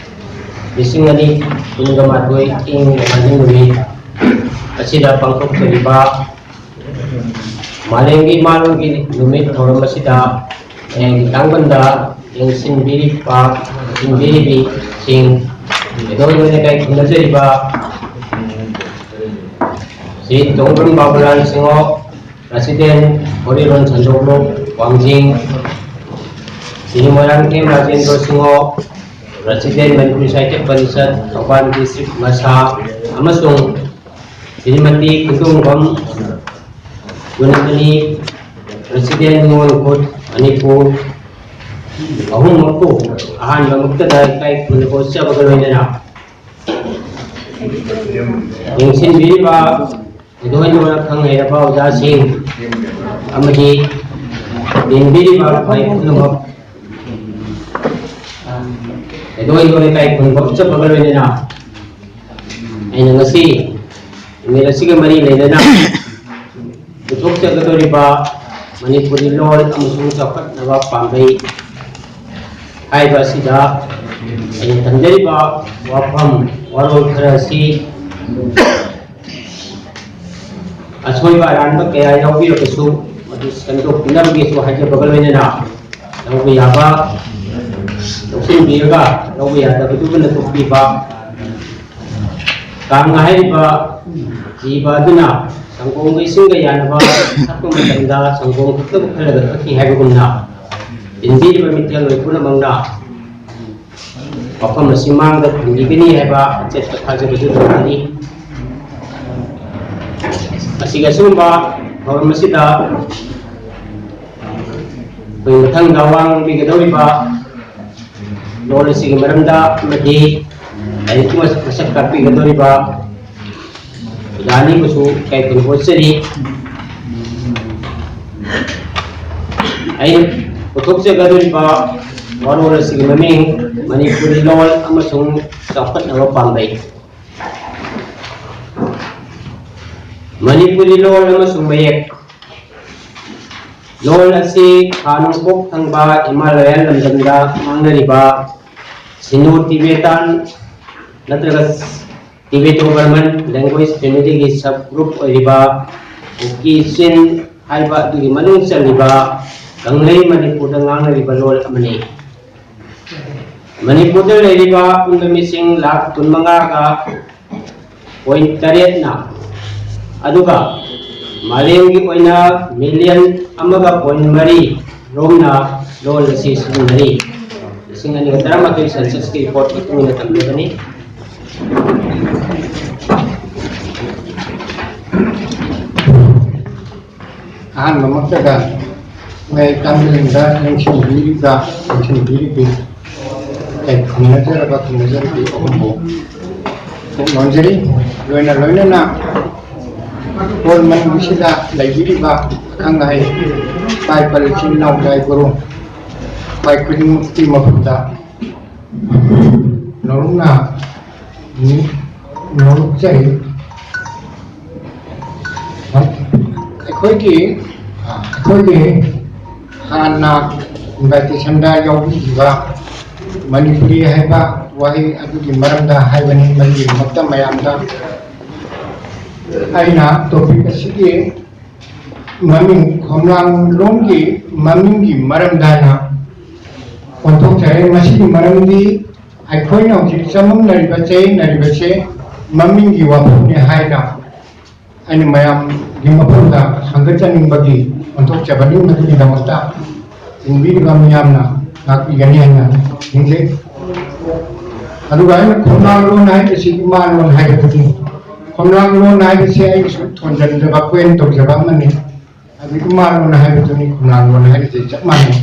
ꯂꯤꯁꯤꯡ ꯑꯅꯤ ꯀꯨꯟꯒ ꯃꯥꯊꯣꯏ ꯏꯪ ꯅꯣꯡꯃꯥꯏꯖꯤꯡ ꯅꯨꯃꯤꯠ ꯑꯁꯤꯗ ꯄꯥꯡꯊꯣꯛꯆꯔꯤꯕ ꯃꯥꯂꯦꯝꯒꯤ ꯏꯃꯥꯂꯣꯟꯒꯤ ꯅꯨꯃꯤꯠ ꯊꯧꯔꯝ ꯑꯁꯤꯗ ꯃꯌꯥꯝꯒꯤ ꯇꯥꯡꯕꯟꯗ ꯌꯦꯡꯁꯤꯟꯕꯤꯔꯤꯕ, ꯌꯦꯡꯁꯤꯟꯕꯤꯔꯤꯕꯤꯁꯤꯡ, ꯏꯗꯣꯝ ꯑꯣꯏꯅ ꯀꯥꯏ ꯈꯨꯝꯅꯖꯔꯤꯕ ꯁ꯭ꯔꯤ ꯇꯣꯡꯕ꯭ꯔꯝ ꯕꯥꯕꯨꯂꯥꯜ ꯁꯤꯡꯍꯣ, ꯄ꯭ꯔꯁꯤꯗꯦꯟ, ꯍꯣꯔꯤꯔꯣꯟ ꯁꯟꯗꯣꯛꯂꯨꯞ, ꯋꯥꯡꯖꯤꯡ, Shri Moirangthem Rajendra ꯁꯤꯡꯍꯣ, President Manipur Sahitya Parishad, Thoubaal District, ꯃꯁꯥ, ꯑꯃꯁꯨꯡ ꯁ꯭ꯔꯤꯃꯇꯤ ꯈꯨꯟꯗꯣꯡꯕꯝ ꯒꯨꯅꯃꯅꯤ, President ꯅꯤꯉꯣꯜ ꯈꯨꯠ, ꯃꯅꯤꯄꯨꯔ, ꯑꯍꯨꯝꯃꯛꯄꯨ ꯑꯍꯥꯟꯕ ꯃꯛꯇꯗ ꯏꯀꯥꯏ ꯈꯨꯝꯅꯕ ꯎꯠꯆꯕꯒ ꯂꯣꯏꯅꯅ, ꯌꯦꯡꯁꯤꯟꯕꯤꯔꯤꯕ ꯊꯣꯏꯗꯣꯛ ꯍꯦꯟꯗꯣꯛꯅ ꯈꯪ ꯍꯩꯔꯕ ꯑꯣꯖꯥꯁꯤꯡ ꯑꯃꯗꯤ ꯌꯦꯡꯕꯤꯔꯤꯕ ꯃꯥꯏ ꯄꯨꯝꯅꯃꯛ ꯊꯣꯏꯗꯣꯛ ꯍꯦꯟꯗꯣꯛꯅ ꯏꯀꯥꯏ ꯈꯨꯝꯅꯕ ꯎꯠꯆꯕꯒ ꯂꯣꯏꯅꯅ, ꯑꯩꯅ ꯉꯁꯤ ꯅꯨꯃꯤꯠ ꯑꯁꯤꯒ ꯃꯔꯤ ꯂꯩꯅꯅ ꯄꯨꯊꯣꯛꯆꯒꯗꯧꯔꯤꯕ ꯃꯅꯤꯄꯨꯔꯤ ꯂꯣꯟ ꯑꯃꯁꯨꯡ ꯆꯥꯎꯈꯠꯅꯕ ꯄꯥꯝꯕꯩ ꯍꯥꯏꯕ ꯑꯁꯤꯗ ꯑꯩꯅ ꯊꯝꯖꯔꯤꯕ ꯋꯥꯐꯝ ꯋꯥꯔꯣꯜ ꯈꯔ ꯑꯁꯤ ꯑꯁꯣꯏꯕ ꯑꯔꯥꯟꯕ ꯀꯌꯥ ꯌꯥꯎꯕꯤꯔꯕꯁꯨ ꯃꯗꯨ ꯁꯦꯝꯗꯣꯛꯄꯤꯅꯕꯒꯤꯁꯨ ꯍꯥꯏꯖꯕꯒ ꯂꯣꯏꯅꯅ, ꯂꯧꯕ ꯌꯥꯕ ꯂꯧꯁꯤꯟꯕꯤꯔꯒ, ꯂꯧꯕ ꯌꯥꯗꯕꯗꯨꯕꯨꯅ ꯇꯣꯛꯄꯤꯕ꯫ ꯀꯥꯡ ꯍꯥꯏꯔꯤꯕ ꯖꯤꯕ ꯑꯗꯨꯅ ꯁꯪꯒꯣꯝꯒ ꯏꯁꯤꯡꯒ ꯌꯥꯅꯕ ꯊꯛꯄ ꯃꯇꯝꯗ ꯁꯪꯒꯣꯝ ꯈꯛꯇꯕꯨ ꯈꯜꯂꯒ ꯊꯛꯈꯤ ꯍꯥꯏꯕꯒꯨꯝꯅ, ꯏꯟꯕꯤꯔꯤꯕ ꯃꯤꯊꯦꯜ ꯂꯣꯏ ꯄꯨꯝꯅꯃꯛꯅ ꯃꯐꯝ ꯑꯁꯤ ꯃꯥꯡꯗ ꯊꯝꯕꯤꯒꯅꯤ ꯍꯥꯏꯕ ꯑꯆꯦꯠꯄ ꯊꯥꯖꯕꯁꯨ ꯊꯝꯖꯔꯤ꯫ ꯑꯁꯤꯒ ꯑꯁꯤꯒꯨꯝꯕ ꯊꯧꯔꯝ ꯑꯁꯤꯗ ꯑꯩꯈꯣꯏ ꯃꯊꯪꯗ ꯋꯥ ꯉꯥꯡꯕꯤꯒꯗꯧꯔꯤꯕ ꯂꯣꯟ ꯑꯁꯤꯒꯤ ꯃꯔꯝꯗ ꯑꯃꯗꯤ ꯂꯥꯏꯔꯤꯛꯀꯤ ꯃꯁꯛ ꯇꯥꯛꯄꯤꯒꯗꯧꯔꯤꯕ ꯑꯣꯖꯥ ꯑꯅꯤꯕꯨꯁꯨ ꯏꯀꯥꯏ ꯈꯨꯝꯅꯕ ꯎꯠꯆꯔꯤ꯫ ꯑꯩꯅ ꯄꯨꯊꯣꯛꯆꯒꯗꯧꯔꯤꯕ ꯋꯥꯔꯣꯜ ꯑꯁꯤꯒꯤ ꯃꯃꯤꯡ ꯃꯅꯤꯄꯨꯔꯤ ꯂꯣꯟ ꯑꯃꯁꯨꯡ ꯆꯥꯎꯈꯠꯅꯕ ꯄꯥꯝꯕꯩ꯫ ꯃꯅꯤꯄꯨꯔꯤ ꯂꯣꯟ ꯑꯃꯁꯨꯡ ꯃꯌꯦꯛ꯫ ꯂꯣꯟ ꯑꯁꯤ ꯈꯥ ꯅꯣꯡꯄꯣꯛ ꯊꯪꯕ ꯍꯤꯃꯥꯂꯌꯥ ꯂꯝꯗꯝꯗ ꯉꯥꯡꯅꯔꯤꯕ ꯁꯤꯅꯣ ꯇꯤꯕꯦꯇꯥꯟ ꯅꯠꯇ꯭ꯔꯒ ꯇꯤꯕꯦꯇꯣ ꯕꯔꯃꯟ ꯂꯦꯡꯒ꯭ꯋꯦꯖ ꯐꯦꯃꯤꯂꯤꯒꯤ ꯁꯕ ꯒ꯭ꯔꯨꯞ ꯑꯣꯏꯔꯤꯕ ꯀꯨꯀꯤ ꯆꯤꯟ ꯍꯥꯏꯕ ꯑꯗꯨꯒꯤ ꯃꯅꯨꯡ ꯆꯜꯂꯤꯕ ꯀꯪꯂꯩ ꯃꯅꯤꯄꯨꯔꯗ ꯉꯥꯡꯅꯔꯤꯕ ꯂꯣꯟ ꯑꯃꯅꯤ꯫ ꯃꯅꯤꯄꯨꯔꯗ ꯂꯩꯔꯤꯕ ꯑꯄꯨꯟꯕ ꯃꯤꯁꯤꯡ ꯂꯥꯈ ꯀꯨꯟꯃꯉꯥꯒ ꯄꯣꯏꯟ ꯇꯔꯦꯠꯅ, ꯑꯗꯨꯒ ꯃꯥꯂꯦꯝꯒꯤ ꯑꯣꯏꯅ ꯃꯤꯂꯤꯌꯟ ꯑꯃꯒ ꯄꯣꯏꯟ ꯃꯔꯤ ꯔꯣꯝꯅ ꯂꯣꯟ ꯑꯁꯤ ꯁꯤꯖꯤꯟꯅꯔꯤ꯫ ꯂꯤꯁꯤꯡ ꯑꯅꯤꯒ ꯇꯔꯥꯃꯥꯊꯣꯏ ꯁꯦꯟꯁꯁꯀꯤ ꯔꯤꯄꯣꯔꯠ ꯃꯇꯨꯡ ꯏꯟꯅ ꯊꯝꯖꯕꯅꯤ꯫ ꯑꯍꯥꯟꯕꯃꯛꯇꯗ ꯃꯌꯥꯏ ꯇꯥꯡꯕꯁꯤꯡꯗ ꯂꯦꯡꯁꯤꯟꯕꯤꯔꯤꯕ, ꯂꯦꯡꯁꯤꯟꯕꯤꯔꯤꯕꯤ, ꯑꯩ ꯈꯪꯅꯖꯔꯕ, ꯈꯪꯅꯖꯔꯕꯤ ꯑꯍꯨꯝꯕꯨ ꯅꯣꯟꯖꯔꯤ꯫ ꯂꯣꯏꯅ ꯂꯣꯏꯅꯅ ꯍꯣꯜ ꯃꯅꯨꯡꯁꯤꯗ ꯂꯩꯕꯤꯔꯤꯕ ꯑꯈꯪ ꯑꯍꯩ, ꯏꯄꯥ ꯏꯄꯥ ꯏꯆꯤꯟ ꯏꯅꯥꯎ ꯏꯌꯥꯏ ꯒꯨꯔꯨ, ꯏꯄꯥ ꯈꯨꯗꯤꯡꯃꯛꯀꯤ ꯃꯐꯝꯗ ꯅꯧꯅ ꯅꯣꯛꯆꯔꯤ꯫ ꯑꯩꯈꯣꯏꯒꯤ, ꯑꯩꯈꯣꯏꯒꯤ ꯍꯥꯟꯅ ꯏꯟꯚꯥꯏꯇꯦꯁꯟꯗ ꯌꯥꯎꯕꯤꯈꯤꯕ ꯃꯅꯤꯄꯨꯔꯤ ꯍꯥꯏꯕ ꯋꯥꯍꯩ ꯑꯗꯨꯒꯤ ꯃꯔꯝꯗ ꯍꯥꯏꯕꯅꯤ꯫ ꯃꯗꯨꯒꯤꯗꯃꯛꯇ ꯃꯌꯥꯝꯗ ꯑꯩꯅ ꯇꯣꯄꯤꯛ ꯑꯁꯤꯒꯤ ꯃꯃꯤꯡ, ꯈꯣꯝꯂꯥꯡꯂꯣꯝꯒꯤ ꯃꯃꯤꯡꯒꯤ ꯃꯔꯝꯗ ꯍꯥꯏꯅ ꯑꯣꯟꯊꯣꯛꯆꯔꯦ꯫ ꯃꯁꯤꯒꯤ ꯃꯔꯝꯗꯤ ꯑꯩꯈꯣꯏꯅ ꯍꯧꯖꯤꯛ ꯆꯃꯝꯅꯔꯤꯕ, ꯆꯌꯦꯠꯅꯔꯤꯕꯁꯦ ꯃꯃꯤꯡꯒꯤ ꯋꯥꯐꯝꯅꯤ ꯍꯥꯏꯅ ꯑꯩꯅ ꯃꯌꯥꯝꯒꯤ ꯃꯐꯝꯗ ꯍꯪꯒꯠꯆꯅꯤꯡꯕꯒꯤ ꯑꯣꯟꯊꯣꯛꯆꯕꯅꯤ꯫ ꯃꯗꯨꯒꯤꯗꯃꯛꯇ ꯌꯦꯡꯕꯤꯔꯤꯕ ꯃꯤꯌꯥꯝꯅ ꯉꯥꯛꯄꯤꯒꯅꯤ ꯍꯥꯏꯅ ꯈꯟꯖꯩ꯫ ꯑꯗꯨꯒ ꯑꯩꯅ ꯈꯣꯝꯂꯥꯡꯂꯣꯟ ꯍꯥꯏꯕꯁꯤ ꯏꯃꯥꯂꯣꯟ ꯍꯥꯏꯕꯗꯨꯅꯤ꯫ ꯈꯣꯝꯂꯥꯡꯂꯣꯟ ꯍꯥꯏꯕꯁꯤ ꯑꯩꯒꯤꯁꯨ ꯊꯣꯟꯖꯤꯟꯖꯕ, ꯀꯣꯏꯟ ꯇꯧꯖꯕ ꯑꯃꯅꯤ꯫ ꯑꯗꯨ ꯏꯃꯥꯂꯣꯟ ꯍꯥꯏꯕꯗꯨꯅꯤ, ꯈꯣꯝꯂꯥꯡꯂꯣꯟ ꯍꯥꯏꯕꯁꯤ ꯆꯞ ꯃꯥꯟꯅꯩ꯫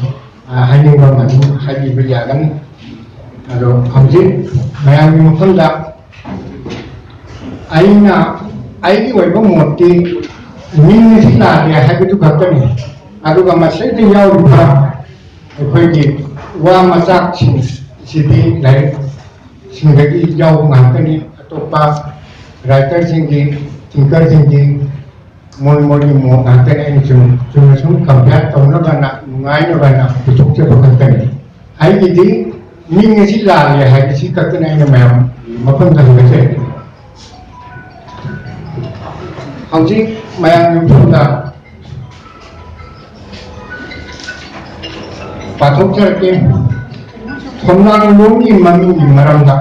ꯑ, ꯍꯥꯏꯅꯤꯡꯕ ꯑꯃ ꯑꯗꯨꯝ ꯍꯥꯏꯕꯤꯕ ꯌꯥꯒꯅꯤ꯫ ꯑꯗꯣ ꯍꯧꯖꯤꯛ ꯃꯌꯥꯝꯒꯤ ꯃꯐꯝꯗ ꯑꯩꯅ, ꯑꯩꯒꯤ ꯑꯣꯏꯕ ꯃꯣꯠꯇꯤ ꯃꯤꯡ ꯑꯁꯤ ꯂꯥꯜꯂꯦ ꯍꯥꯏꯕꯗꯨ ꯈꯛꯇꯅꯤ꯫ ꯑꯗꯨꯒ ꯃꯁꯤꯗ ꯌꯥꯎꯔꯤꯕ ꯑꯩꯈꯣꯏꯒꯤ ꯋꯥ ꯃꯆꯥꯛꯁꯤꯡꯁꯤꯗꯤ ꯂꯥꯏꯔꯤꯛꯁꯤꯡꯗꯒꯤ ꯌꯥꯎꯕ ꯉꯥꯛꯇꯅꯤ꯫ ꯑꯇꯣꯞꯄ ꯔꯥꯏꯇꯔꯁꯤꯡꯒꯤ, ꯊꯤꯡꯀꯔꯁꯤꯡꯒꯤ ꯃꯣꯏ ꯃꯣꯏꯒꯤ ꯃꯣꯠ ꯉꯥꯛꯇꯅꯤ꯫ ꯑꯩꯅ ꯁꯨꯝ, ꯆꯨꯝꯅ ꯁꯨꯝ ꯀꯝꯄꯤꯌꯔ ꯇꯧꯅꯕꯅ, ꯅꯨꯡꯉꯥꯏꯅꯕꯅ ꯄꯨꯊꯣꯛꯆꯕ ꯈꯛꯇꯅꯤ꯫ ꯑꯩꯒꯤꯗꯤ ꯃꯤꯡ ꯑꯁꯤ ꯂꯥꯜꯂꯦ ꯍꯥꯏꯕꯁꯤ ꯈꯛꯇꯅꯤ ꯑꯩꯅ ꯃꯌꯥꯝ ꯃꯐꯝꯗ ꯍꯪꯒꯠꯆꯔꯤ꯫ ꯍꯧꯖꯤꯛ ꯃꯌꯥꯝꯒꯤ ꯃꯐꯝꯗ ꯄꯥꯊꯣꯛꯆꯔꯛꯀꯦ꯫ ꯈꯣꯝꯂꯥꯡꯂꯣꯝꯒꯤ ꯃꯃꯤꯡꯒꯤ ꯃꯔꯝꯗ,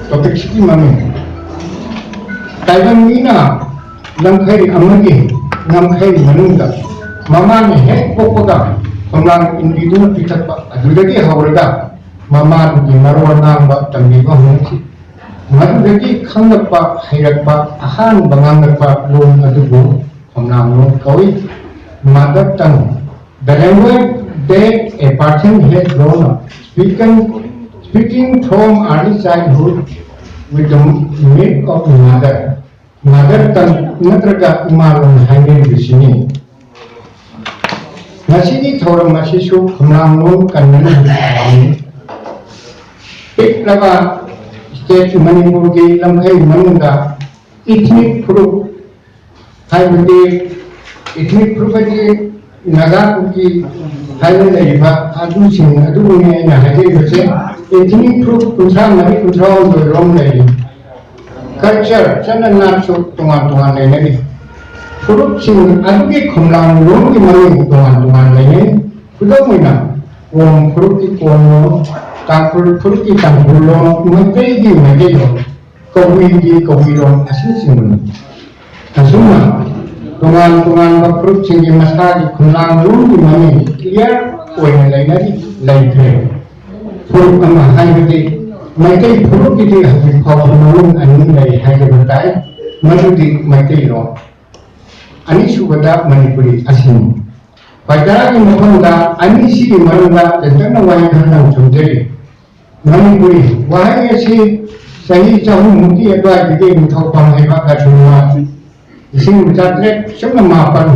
ꯇꯣꯄꯤꯛꯁꯤꯒꯤ ꯃꯃꯤꯡ꯫ ꯇꯥꯏꯕꯪ ꯃꯤꯅ ꯂꯝꯈꯩ ꯑꯃꯒꯤ ꯉꯝꯈꯩ ꯃꯅꯨꯡꯗ ꯃꯃꯥꯅ ꯍꯦꯛ ꯄꯣꯛꯄꯒ ꯈꯣꯝꯂꯥꯡ ꯏꯟꯕꯤꯗꯨꯅ ꯄꯤꯊꯛꯄ ꯑꯗꯨꯗꯒꯤ ꯍꯧꯔꯒ ꯃꯃꯥꯗꯨꯒꯤ ꯃꯔꯣꯜ ꯉꯥꯡꯕ ꯇꯝꯕꯤꯕ ꯍꯧꯅꯈꯤ꯫ ꯃꯗꯨꯗꯒꯤ ꯈꯪꯂꯛꯄ ꯍꯩꯔꯛꯄ ꯑꯍꯥꯟꯕ ꯉꯥꯡꯂꯛꯄ ꯂꯣꯟ ꯑꯗꯨꯕꯨ ꯈꯣꯝꯂꯥꯡꯂꯣꯟ ꯀꯧꯏ꯫ Mother tongue, the language that a person has grown up speaking, speaking from early childhood with the milk of mother, mother tongue ꯅꯠꯇ꯭ꯔꯒ ꯏꯃꯥ ꯂꯣꯟ ꯍꯥꯏꯅꯔꯤꯕꯁꯤꯅꯤ꯫ ꯉꯁꯤꯒꯤ ꯊꯧꯔꯝ ꯑꯁꯤꯁꯨ ꯈꯣꯝꯂꯥꯡꯂꯣꯟ ꯀꯟꯅꯅꯕꯒꯤ ꯊꯧꯔꯝꯅꯤ꯫ ꯄꯤꯛꯂꯕ state ꯃꯅꯤꯄꯨꯔꯒꯤ ꯂꯝꯈꯩ ꯃꯅꯨꯡꯗ ethnic group ꯍꯥꯏꯕꯗꯤ, ethnic group ꯍꯥꯏꯗꯤ ꯅꯥꯒꯥ, ꯀꯨꯀꯤ ꯍꯥꯏꯅ ꯂꯩꯔꯤꯕ ꯑꯗꯨꯁꯤꯡ ꯑꯗꯨꯕꯨꯅꯤ ꯑꯩꯅ ꯍꯥꯏꯖꯔꯤꯕꯁꯦ꯫ Ethnic group ꯀꯨꯟꯊ꯭ꯔꯥ ꯃꯔꯤ, ꯀꯨꯟꯊ꯭ꯔꯥ ꯍꯨꯝꯗꯣꯏ ꯔꯣꯝ ꯂꯩꯔꯤ꯫ Culture, ꯆꯠꯅ ꯅꯥꯠꯁꯨ ꯇꯣꯉꯥꯟ ꯇꯣꯉꯥꯟ ꯂꯩꯅꯔꯤ꯫ ꯐꯨꯔꯨꯞꯁꯤꯡ ꯑꯗꯨꯒꯤ ꯈꯣꯝꯂꯥꯡ ꯂꯣꯟꯒꯤ ꯃꯃꯤꯡ ꯇꯣꯉꯥꯟ ꯇꯣꯉꯥꯟ ꯂꯩꯅꯩ꯫ ꯈꯨꯗꯝ ꯑꯣꯏꯅ, ꯀꯣꯝ ꯐꯨꯔꯨꯞꯀꯤ ꯀꯣꯝ ꯂꯣꯟ, ꯇꯥꯡꯈꯨꯜ ꯐꯨꯔꯨꯞꯀꯤ ꯇꯥꯡꯈꯨꯜ ꯂꯣꯟ, ꯃꯩꯇꯩꯒꯤ ꯃꯩꯇꯩꯂꯣꯟ, ꯀꯕꯨꯏꯒꯤ ꯀꯕꯨꯏ ꯂꯣꯟ ꯑꯁꯤꯅꯆꯤꯡꯕꯅꯤ꯫ ꯑꯁꯨꯝꯅ ꯇꯣꯉꯥꯟ ꯇꯣꯉꯥꯟꯕ ꯐꯨꯔꯨꯞꯁꯤꯡꯒꯤ ꯃꯁꯥꯒꯤ ꯈꯣꯝꯂꯥꯡ ꯂꯣꯟꯒꯤ ꯃꯃꯤꯡ clear ꯑꯣꯏꯅ ꯂꯩꯅꯔꯤ, ꯂꯩꯈ꯭ꯔꯦ꯫ ꯐꯨꯔꯨꯞ ꯑꯃ ꯍꯥꯏꯕꯗꯤ ꯃꯩꯇꯩ ꯐꯨꯔꯨꯞꯀꯤꯗꯤ ꯍꯧꯖꯤꯛ ꯐꯥꯎꯕ ꯃꯃꯤꯡ ꯑꯅꯤ ꯂꯩ ꯍꯥꯏꯖꯕ ꯇꯥꯏ, ꯃꯗꯨꯗꯤ ꯃꯩꯇꯩꯂꯣꯟ꯫ ꯑꯅꯤꯁꯨꯕꯗ ꯃꯅꯤꯄꯨꯔꯤ ꯑꯁꯤꯅꯤ꯫ ꯄꯥꯏꯇꯥꯔꯥꯒꯤ ꯃꯐꯝꯗ ꯑꯅꯤꯁꯤꯒꯤ ꯃꯔꯝꯗ ꯇꯦꯟꯇꯛꯅ ꯋꯥꯔꯤ ꯈꯔꯗꯪ ꯊꯝꯖꯔꯤ꯫ ꯃꯅꯤꯄꯨꯔꯤ ꯋꯥꯍꯩ ꯑꯁꯤ ꯆꯍꯤ ꯆꯍꯨꯝꯃꯨꯛꯀꯤ ꯑꯗꯨꯋꯥꯏꯗꯒꯤ ꯅꯤꯡꯊꯧ ꯄꯥꯜ ꯂꯩꯕꯥꯛ ꯀꯁꯨ ꯂꯤꯁꯤꯡ ꯆꯥꯇ꯭ꯔꯦꯠ ꯁꯨꯞꯅ ꯃꯥꯄꯟ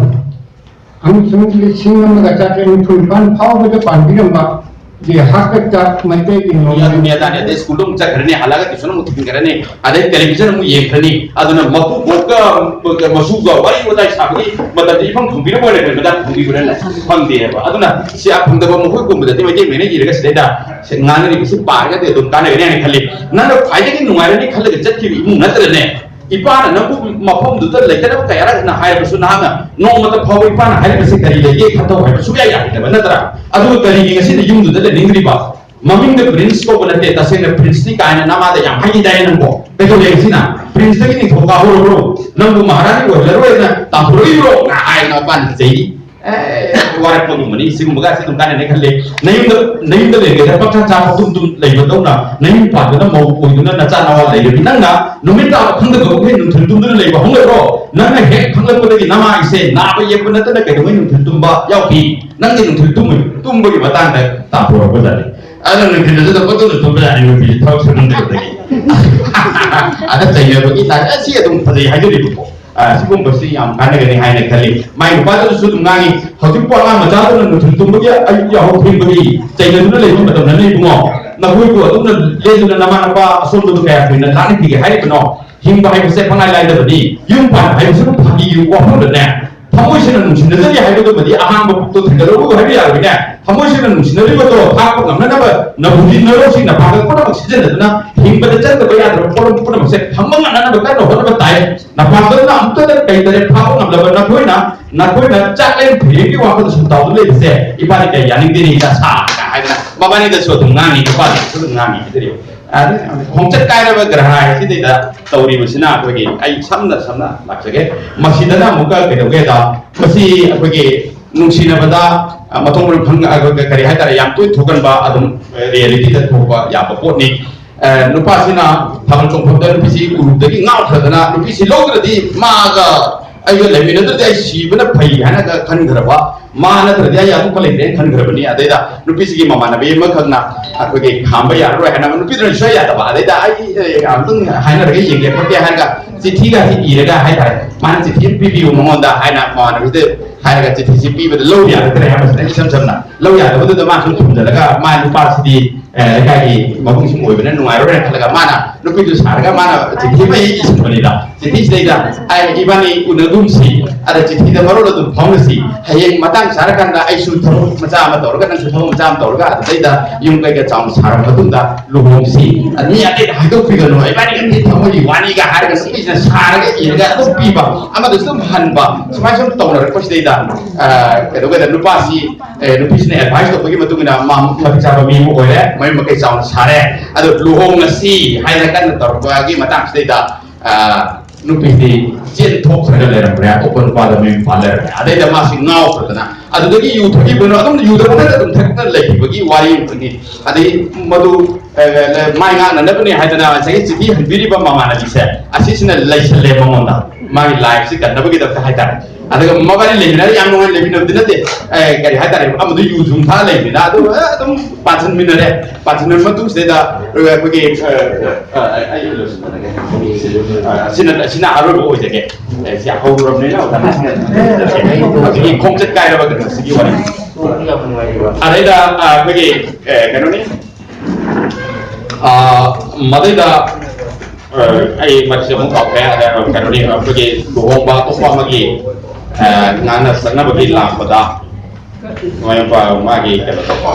ꯑꯃꯁꯨꯡ ꯂꯤꯁꯤꯡ ꯑꯃꯒ ꯆꯥꯇ꯭ꯔꯦꯠ ꯅꯤꯐꯨ ꯅꯤꯄꯥꯟ ꯐꯥꯎꯕꯗ ꯄꯥꯟꯕꯤꯔꯝꯕ ꯖꯤ ꯍꯥꯛꯇꯛꯇ ꯃꯩꯇꯩꯒꯤ ꯃꯤ ꯑꯗꯨ ꯃꯤ ꯑꯗꯥꯅꯤ, ꯑꯗꯩ ꯁ꯭ꯀꯨꯜꯗ ꯑꯃꯨꯛ ꯆꯠꯈ꯭ꯔꯅꯤ, ꯍꯜꯂꯛꯑꯒ ꯇ꯭ꯌꯨꯁꯟ ꯑꯃꯨꯛ ꯊꯤꯟꯈ꯭ꯔꯅꯤ, ꯑꯗꯩ ꯇꯦꯂꯤꯚꯤꯖꯟ ꯑꯃꯨꯛ ꯌꯦꯡꯈ꯭ꯔꯅꯤ꯫ ꯑꯗꯨꯅ ꯃꯄꯨ ꯄꯣꯛꯀ ꯃꯆꯨꯒ ꯋꯥꯔꯤ ꯋꯥꯇꯥꯏ ꯁꯥꯕꯒꯤ ꯃꯇꯝꯗꯤ ꯏꯐꯪ ꯐꯪꯕꯤꯔꯝꯃꯣꯏꯅꯦ, ꯃꯦꯗꯥꯝ, ꯐꯪꯕꯤꯕ꯭ꯔꯥꯅꯦ? ꯐꯪꯗꯦꯕ꯫ ꯑꯗꯨꯅ ꯁꯤ ꯑꯐꯪꯗꯕ ꯃꯈꯣꯏꯒꯨꯝꯕꯗꯗꯤ ꯃꯩꯇꯩ ꯃꯌꯦꯛꯅ ꯏꯔꯒ ꯁꯤꯗꯩꯗ ꯁꯤ ꯉꯥꯡꯅꯔꯤꯕꯁꯤ ꯄꯥꯔꯒꯗꯤ ꯑꯗꯨꯝ ꯀꯥꯟꯅꯒꯅꯤ ꯍꯥꯏꯅ ꯈꯜꯂꯤ꯫ ꯅꯪꯅ ꯈ꯭ꯋꯥꯏꯗꯒꯤ ꯅꯨꯡꯉꯥꯏꯔꯅꯤ ꯈꯜꯂꯒ ꯆꯠꯈꯤꯕ ꯏꯃꯨꯡ ꯅꯠꯇ꯭ꯔꯅꯦ, ꯏꯄꯥꯅ ꯅꯪꯕꯨ ꯃꯐꯝꯗꯨꯗ ꯂꯩꯇꯅꯕ ꯀꯌꯥꯔꯛ ꯍꯟꯅ ꯍꯥꯏꯔꯕꯁꯨ ꯅꯍꯥꯛꯅ ꯅꯣꯡꯃꯇ ꯐꯥꯎꯕ ꯏꯄꯥꯅ ꯍꯥꯏꯔꯤꯕꯁꯤ ꯀꯔꯤ ꯂꯩꯒꯦ ꯈꯟꯊꯧ ꯍꯥꯏꯕ ꯁꯨꯡꯌꯥ ꯌꯥꯈꯤꯗꯕ ꯅꯠꯇ꯭ꯔꯥ? ꯑꯗꯨꯒ ꯀꯔꯤꯒꯤ ꯉꯁꯤꯗꯤ ꯌꯨꯝꯗꯨꯗ ꯂꯩꯅꯤꯡꯗ꯭ꯔꯤꯕ? ꯃꯃꯤꯡꯗ ꯄ꯭ꯔꯤꯟꯁ ꯀꯧꯕ ꯅꯠꯇꯦ, ꯇꯁꯦꯡꯅ ꯄ꯭ꯔꯤꯟꯁꯅꯤ ꯀꯥꯏꯅ ꯅꯃꯥꯗ ꯌꯥꯝ ꯍꯥꯏꯈꯤꯗꯥꯏꯅꯦ ꯅꯪꯕꯣ? ꯀꯩꯗꯧꯔꯦ ꯉꯁꯤꯅ? ꯄ꯭ꯔꯤꯟꯁꯇꯒꯤ ꯅꯤꯡꯊꯧ ꯀꯥꯍꯧꯔꯕ꯭ꯔꯣ? ꯅꯪꯕꯨ ꯃꯍꯥꯔꯥꯅꯤ ꯑꯣꯏꯍꯜꯂꯔꯣꯏꯅ ꯇꯥꯟꯊꯣꯔꯛꯏꯕ꯭ꯔꯣ? ꯀꯥꯏꯅ ꯃꯄꯥꯅ ꯀꯤꯖꯩ꯫ ꯑꯦ, ꯋꯥꯔꯛꯄꯒꯨꯝꯕꯅꯤ꯫ ꯁꯤꯒꯨꯝꯕꯒꯁꯦ ꯑꯗꯨꯝ ꯀꯥꯟꯅꯅꯤ ꯈꯜꯂꯤ꯫ ꯅꯌꯨꯝꯗ, ꯅꯌꯨꯝꯗ ꯂꯩꯔꯒ ꯄꯪꯆꯥ ꯆꯥꯕ ꯇꯨꯝ ꯇꯨꯝ ꯂꯩꯕꯗꯧꯅ, ꯅꯌꯨꯝ ꯄꯥꯟꯗꯨꯅ ꯃꯧ ꯑꯣꯏꯗꯨꯅ ꯅꯆꯥ ꯅꯋꯥ ꯂꯩꯔꯗꯤ, ꯅꯪꯅ ꯅꯨꯃꯤꯠ ꯇꯥꯕ ꯈꯪꯗꯕ ꯃꯈꯩ ꯅꯨꯡꯊꯤꯜ ꯇꯨꯝꯗꯨꯅ ꯂꯩꯕ ꯍꯧꯅꯔꯣ꯫ ꯅꯪꯅ ꯍꯦꯛ ꯈꯪꯂꯛꯄꯗꯒꯤ ꯅꯃꯥ ꯏꯆꯦ ꯅꯥꯕ ꯌꯦꯛꯄ ꯅꯠꯇꯅ ꯀꯩꯗꯧꯉꯩ ꯅꯨꯡꯊꯤꯜ ꯇꯨꯝꯕ ꯌꯥꯎꯈꯤ? ꯅꯪꯗꯤ ꯅꯨꯡꯊꯤꯜ ꯇꯨꯝꯕꯒꯤ, ꯇꯨꯝꯕꯒꯤ ꯃꯇꯥꯡꯗ ꯇꯥꯟꯊꯣꯔꯛꯄ ꯖꯥꯠꯅꯤ꯫ ꯑꯗꯨꯅ ꯅꯨꯡꯊꯤꯜꯗꯨꯗ ꯄꯪꯇꯨꯝꯗ ꯇꯨꯝꯕ ꯖꯥꯠꯅꯤ, ꯅꯨꯄꯤꯁꯦ ꯊꯕꯛ ꯁꯨꯅꯤꯡꯗꯕꯗꯒꯤ꯫ ꯑꯗ ꯆꯩꯅꯕꯒꯤ ꯇꯥꯏꯞ, ꯑꯁꯤ ꯑꯗꯨꯝ ꯐꯖꯩ ꯍꯥꯏꯖꯔꯤꯕꯀꯣ꯫ ꯑ, ꯁꯤꯒꯨꯝꯕꯁꯤ ꯌꯥꯝ ꯀꯥꯟꯅꯒꯅꯤ ꯍꯥꯏꯅ ꯈꯜꯂꯤ꯫ ꯃꯥꯏ ꯅꯨꯄꯥꯗꯨꯅꯁꯨ ꯑꯗꯨꯝ ꯉꯥꯡꯉꯤ, "ꯍꯧꯖꯤꯛꯄꯨ ꯑꯉꯥꯡ ꯃꯆꯥꯗꯨꯅ ꯅꯨꯡꯊꯤꯜ ꯇꯨꯝꯕꯒꯤ, ꯑꯌꯨꯛ ꯌꯥꯍꯧ ꯊꯦꯡꯕꯒꯤ ꯆꯩꯅꯗꯨꯅ ꯂꯩꯕ ꯃꯇꯝꯗꯅꯤ ꯏꯕꯨꯡꯉꯣ꯫ ꯅꯈꯣꯏꯕꯨ ꯑꯗꯨꯝꯅ ꯂꯦꯟꯗꯨꯅ ꯅꯃꯥ ꯅꯄꯥ ꯑꯁꯣꯟꯕꯗꯨ ꯀꯌꯥ ꯀꯨꯏꯅ ꯂꯥꯛꯅꯈꯤꯒꯦ ꯍꯥꯏꯔꯤꯕꯅꯣ? ꯍꯤꯡꯕ ꯍꯥꯏꯕꯁꯦ ꯄꯪꯂꯥꯏ ꯂꯥꯏꯗꯕꯅꯤ꯫ ꯌꯨꯝ ꯄꯥꯟꯕ ꯍꯥꯏꯕꯁꯤꯕꯨ ꯐꯥꯒꯤ ꯋꯥꯐꯝꯗꯅꯦ꯫ ꯊꯃꯣꯏ ꯁꯦꯡꯅ ꯅꯨꯡꯁꯤꯅꯖꯔꯤ ꯍꯥꯏꯕꯗꯨꯃꯗꯤ ꯑꯍꯥꯡꯕ ꯄꯨꯛꯇꯣ ꯊꯤꯡꯒꯠꯂꯛꯎ ꯍꯥꯏꯕ ꯌꯥꯔꯣꯏꯅꯦ꯫ ꯊꯃꯣꯏ ꯁꯦꯡꯅ ꯅꯨꯡꯁꯤꯅꯔꯤꯕꯗꯣ ꯊꯥꯛꯄ ꯉꯝꯅꯅꯕ ꯅꯕꯨꯗꯤ ꯅꯔꯣꯜꯁꯤꯡ ꯅꯄꯥꯡꯒꯜ ꯄꯨꯝꯅꯃꯛ ꯁꯤꯖꯤꯟꯅꯗꯨꯅ ꯍꯤꯡꯕꯗ ꯆꯪꯗꯕ ꯌꯥꯗ꯭ꯔꯕ ꯄꯣꯠꯂꯝ ꯄꯨꯝꯅꯃꯛꯁꯦ ꯐꯪꯕ ꯉꯝꯅꯅꯕ ꯀꯟꯅ ꯍꯣꯠꯅꯕ ꯇꯥꯏ꯫ ꯅꯄꯥꯡꯒꯜꯅ ꯑꯃꯨꯛꯇꯗ ꯀꯩꯗꯔꯦ ꯐꯥꯕ ꯉꯝꯂꯕ ꯅꯈꯣꯏꯅ, ꯅꯈꯣꯏꯅ ꯆꯥꯛꯂꯦꯟ ꯐꯤꯔꯦꯟꯒꯤ ꯋꯥꯈꯜꯗ ꯁꯨꯝ ꯇꯥꯎꯗꯨꯅ ꯂꯩꯕꯁꯦ ꯏꯕꯥꯅꯤ ꯀꯌꯥ ꯌꯥꯅꯤꯡꯗꯦꯅꯦ, ꯏꯆꯥ ꯁꯥ ꯍꯥꯏꯗꯅ ꯃꯕꯥꯅꯤꯗꯁꯨ ꯑꯗꯨꯝ ꯉꯥꯡꯉꯤ, ꯅꯨꯄꯥꯗꯁꯨ ꯑꯗꯨꯝ ꯉꯥꯡꯉꯤ ꯍꯥꯏꯖꯔꯤꯕ꯫ ꯑꯗ ꯈꯣꯡꯆꯠ ꯀꯥꯏꯔꯕ ꯒ꯭ꯔꯍ ꯍꯥꯏꯁꯤꯗꯩꯗ ꯇꯧꯔꯤꯕꯁꯤꯅ ꯑꯩꯈꯣꯏꯒꯤ, ꯑꯩ ꯁꯝꯅ ꯁꯝꯅ ꯂꯥꯛꯆꯒꯦ꯫ ꯃꯁꯤꯗꯅ ꯑꯃꯨꯛꯀ ꯀꯩꯗꯧꯒꯦꯗ, ꯃꯁꯤ ꯑꯩꯈꯣꯏꯒꯤ ꯅꯨꯡꯁꯤꯅꯕꯗ, ꯑ, ꯃꯊꯣꯡ ꯃꯔꯝ ꯈꯪ-, ꯑ, ꯀꯔꯤ ꯍꯥꯏꯇꯥꯔꯦ, ꯌꯥꯝ ꯇꯣꯏꯅ ꯊꯣꯛꯀꯟꯕ, ꯑꯗꯨꯝ, ꯑ, ꯔꯤꯌꯦꯂꯤꯇꯤꯗ ꯊꯣꯛꯄ ꯌꯥꯕ ꯄꯣꯠꯅꯤ꯫ ꯑ, ꯅꯨꯄꯥꯁꯤꯅ ꯊꯥꯕꯜ ꯆꯣꯡꯐꯝꯗ ꯅꯨꯄꯤꯁꯤ ꯎꯔꯨꯕꯗꯒꯤ ꯉꯥꯎꯈ꯭ꯔꯗꯅ, ꯅꯨꯄꯤꯁꯤ ꯂꯧꯗ꯭ꯔꯗꯤ ꯃꯥꯒ ꯑꯩꯒ ꯂꯩꯃꯤꯟꯅꯗ꯭ꯔꯗꯤ ꯑꯩ ꯁꯤꯕꯅ ꯐꯩ ꯍꯥꯏꯅꯒ ꯈꯟꯈ꯭ꯔꯕ, ꯃꯥ ꯅꯠꯇ꯭ꯔꯗꯤ ꯑꯩ ꯑꯇꯣꯞꯄ ꯂꯩꯇ꯭ꯔꯦꯅ ꯈꯟꯈ꯭ꯔꯕꯅꯤ꯫ ꯑꯗꯩꯗ ꯅꯨꯄꯤꯁꯤꯒꯤ ꯃꯃꯥꯟꯅꯕꯤ ꯑꯃꯈꯛꯅ ꯑꯩꯈꯣꯏꯒꯤ ꯈꯥꯝꯕ ꯌꯥꯔꯔꯣꯏ ꯍꯥꯏꯅ, ꯅꯨꯄꯤꯗꯨꯅ ꯁꯨꯡꯌꯥ ꯌꯥꯗꯕ꯫ ꯑꯗꯩꯗ ꯑꯩ, ꯑꯦ, ꯑꯝꯇꯪ ꯍꯥꯏꯅꯔꯒ ꯌꯦꯡꯒꯦ ꯈꯣꯠꯀꯦ ꯍꯥꯏꯔꯒ ꯆꯤꯊꯤꯒꯁꯤ ꯏꯔꯒ ꯍꯥꯏꯇꯥꯔꯦ, ꯃꯥꯅ ꯆꯤꯊꯤ ꯑꯃ ꯄꯤꯕꯤꯌꯨ ꯃꯉꯣꯟꯗ ꯍꯥꯏꯅ ꯃꯃꯥꯟꯅꯕꯤꯗ ꯍꯥꯏꯔꯒ ꯆꯤꯊꯤꯁꯤ ꯄꯤꯕꯗ ꯂꯧ ꯌꯥꯔꯛꯇ꯭ꯔꯦ ꯍꯥꯏꯕꯁꯤꯅ ꯏꯁꯝ ꯁꯝꯅ ꯂꯧ ꯌꯥꯗꯕꯗꯨꯗ ꯃꯥ ꯁꯨꯝ ꯊꯨꯝꯖꯤꯜꯂꯒ ꯃꯥ ꯅꯨꯄꯥꯁꯤꯗꯤ, ꯑꯦ, ꯂꯩꯀꯥꯏꯒꯤ ꯃꯕꯨꯡꯁꯤꯡ ꯑꯣꯏꯕꯅ ꯅꯨꯡꯉꯥꯏꯔꯣꯏꯅ ꯈꯜꯂꯒ ꯃꯥꯅ ꯅꯨꯄꯤꯗꯨ ꯁꯥꯔꯒ ꯃꯥꯅ ꯆꯤꯊꯤ ꯑꯃ ꯍꯦꯛ ꯏꯁꯤꯟꯕꯅꯤꯗ꯫ ꯆꯤꯊꯤꯁꯤꯗꯩꯗ, "ꯑꯩ, ꯏꯕꯥꯅꯤ ꯎꯅꯒꯨꯝꯁꯤ, ꯑꯗ ꯆꯤꯊꯤꯗ ꯃꯔꯣꯜ ꯑꯗꯨꯝ ꯐꯥꯎꯅꯁꯤ, ꯍꯌꯦꯡ ꯃꯇꯥꯡ ꯆꯥꯔꯀꯥꯟꯗ ꯑꯩꯁꯨ ꯊꯕꯛ ꯃꯆꯥ ꯑꯃ ꯇꯧꯔꯒ ꯅꯪꯁꯨ ꯊꯕꯛ ꯃꯆꯥ ꯑꯃ ꯇꯧꯔꯒ ꯑꯗꯨꯗꯩꯗ ꯌꯨꯝ ꯀꯩꯀꯥ ꯆꯥꯎꯅ ꯁꯥꯔꯕ ꯃꯇꯨꯡꯗ ꯂꯨꯍꯣꯡꯁꯤ, ꯑꯗ ꯃꯤ ꯑꯇꯩꯗ ꯍꯥꯏꯗꯣꯛꯄꯤꯒꯅꯨ, ꯏꯕꯥꯅꯤ ꯈꯛꯀꯤ ꯊꯃꯣꯏꯒꯤ ꯋꯥꯅꯤꯒ" ꯍꯥꯏꯔꯒ ꯅꯨꯄꯤꯁꯤꯅ ꯁꯥꯔꯒ ꯏꯔꯒ ꯑꯗꯨꯝ ꯄꯤꯕ, ꯑꯃꯗꯁꯨ ꯑꯗꯨꯝ ꯍꯟꯕ, ꯁꯨꯃꯥꯏꯅ ꯁꯨꯝ ꯇꯧꯅꯔꯛꯄꯁꯤꯗꯩꯗ, ꯑ, ꯀꯩꯗꯧꯒꯦꯗ ꯅꯨꯄꯥꯁꯤ, ꯑꯦ, ꯅꯨꯄꯤꯁꯤꯅ ꯑꯦꯗꯚꯥꯏꯁ ꯇꯧꯕꯒꯤ ꯃꯇꯨꯡ ꯏꯟꯅ ꯃꯥ ꯃꯇꯤꯛ ꯆꯥꯕ ꯃꯤ ꯑꯃ ꯑꯣꯏꯔꯦ, ꯃꯌꯨꯝ ꯃꯀꯩ ꯆꯥꯎꯅ ꯁꯥꯔꯦ, ꯑꯗꯣ ꯂꯨꯍꯣꯡꯉꯁꯤ ꯍꯥꯏꯅ ꯀꯟꯅ ꯇꯧꯔꯛꯄꯒꯤ ꯃꯇꯥꯡꯁꯤꯗꯩꯗ, ꯑ, ꯅꯨꯄꯤꯗꯤ ꯆꯦꯟ ꯊꯣꯛꯈ꯭ꯔꯒ ꯂꯩꯔꯝꯈ꯭ꯔꯦ, ꯑꯇꯣꯞꯄ ꯅꯨꯄꯥꯗ ꯃꯌꯨꯝ ꯄꯥꯜ ꯂꯩꯔꯝꯃꯦ꯫ ꯑꯗꯩꯗ ꯃꯥꯁꯤ ꯉꯥꯎꯈ꯭ꯔꯗꯅ ꯑꯗꯨꯗꯒꯤ ꯌꯨ ꯊꯛꯈꯤꯕꯅꯣ, ꯑꯗꯨꯝ ꯌꯨꯗ ꯃꯊꯛꯇ ꯑꯗꯨꯝ ꯊꯛꯇꯅ ꯂꯩꯈꯤꯕꯒꯤ ꯋꯥꯔꯤ ꯑꯃꯈꯛꯅꯤ꯫ ꯑꯗꯩ ꯃꯗꯨ ꯑ, ꯃꯥꯏ ꯉꯥꯛꯅꯅꯕꯅꯦ ꯍꯥꯏꯗꯅ ꯉꯁꯥꯏꯒꯤ ꯆꯤꯊꯤ ꯍꯟꯕꯤꯔꯤꯕ ꯃꯃꯥꯟꯅꯕꯤꯁꯦ ꯑꯁꯤꯁꯤꯅ ꯂꯩꯁꯜꯂꯦ ꯃꯉꯣꯟꯗ, ꯃꯥꯒꯤ ꯂꯥꯏꯐꯁꯤ ꯀꯟꯅꯕꯒꯤꯗꯃꯛꯇ ꯍꯥꯏꯇꯥꯔꯦ꯫ ꯑꯗꯨꯒ ꯃꯕꯥꯅꯤ ꯂꯩꯃꯤꯟꯅꯔ ꯌꯥꯝ ꯅꯨꯡꯉꯥꯏꯅ ꯂꯩꯃꯤꯟꯅꯕꯗꯤ ꯅꯠꯇꯦ꯫ ꯑꯦ, ꯀꯔꯤ ꯍꯥꯏꯇꯥꯔꯦ, ꯑꯃꯗꯨ ꯌꯨ ꯁꯨꯝ ꯊꯛꯑ ꯂꯩꯕꯅꯤꯅ ꯑꯗꯨ ꯑꯗꯨꯝ ꯄꯥꯟꯁꯤꯟꯃꯤꯟꯅꯔꯦ꯫ ꯄꯥꯟꯁꯤꯟꯅꯔ ꯃꯇꯨꯡꯁꯤꯗꯩꯗ ꯑꯩꯈꯣꯏꯒꯤ ꯑ, ꯑ, ꯑꯩ ꯂꯣꯏꯁꯤꯟꯖꯔꯒꯦ꯫ ꯑ, ꯑꯁꯤꯅ ꯑꯁꯤꯅ ꯑꯔꯣꯏꯕ ꯑꯣꯏꯖꯒꯦ꯫ ꯑꯦ, ꯁꯤ ꯍꯧꯔꯨꯔꯕꯅꯤꯅ ꯍꯧꯖꯤꯛꯀꯤ ꯈꯣꯡꯆꯠ ꯀꯥꯏꯔꯕ ꯀꯩꯅꯣꯁꯤꯒꯤ ꯋꯥꯔꯤ꯫ ꯑꯗꯩꯗ ꯑ, ꯑꯩꯈꯣꯏꯒꯤ ꯑ, ꯀꯩꯅꯣꯅꯤ꯫ ꯑ, ꯃꯗꯩꯗ ꯑ, ꯑꯩ ꯃꯁꯤ ꯑꯃꯨꯛ ꯀꯥꯎꯈ꯭ꯔꯦ꯫ ꯑꯗ ꯀꯩꯅꯣꯅꯤ, ꯑꯩꯈꯣꯏꯒꯤ ꯂꯨꯍꯣꯡꯕ ꯑꯇꯣꯞꯄ ꯑꯃꯒꯤ ꯑ, ꯉꯥꯡꯅ ꯁꯛꯅꯕꯒꯤ ꯂꯥꯛꯄꯗ ꯃꯥꯒꯤ ꯀꯩꯅꯣ ꯇꯧꯕ,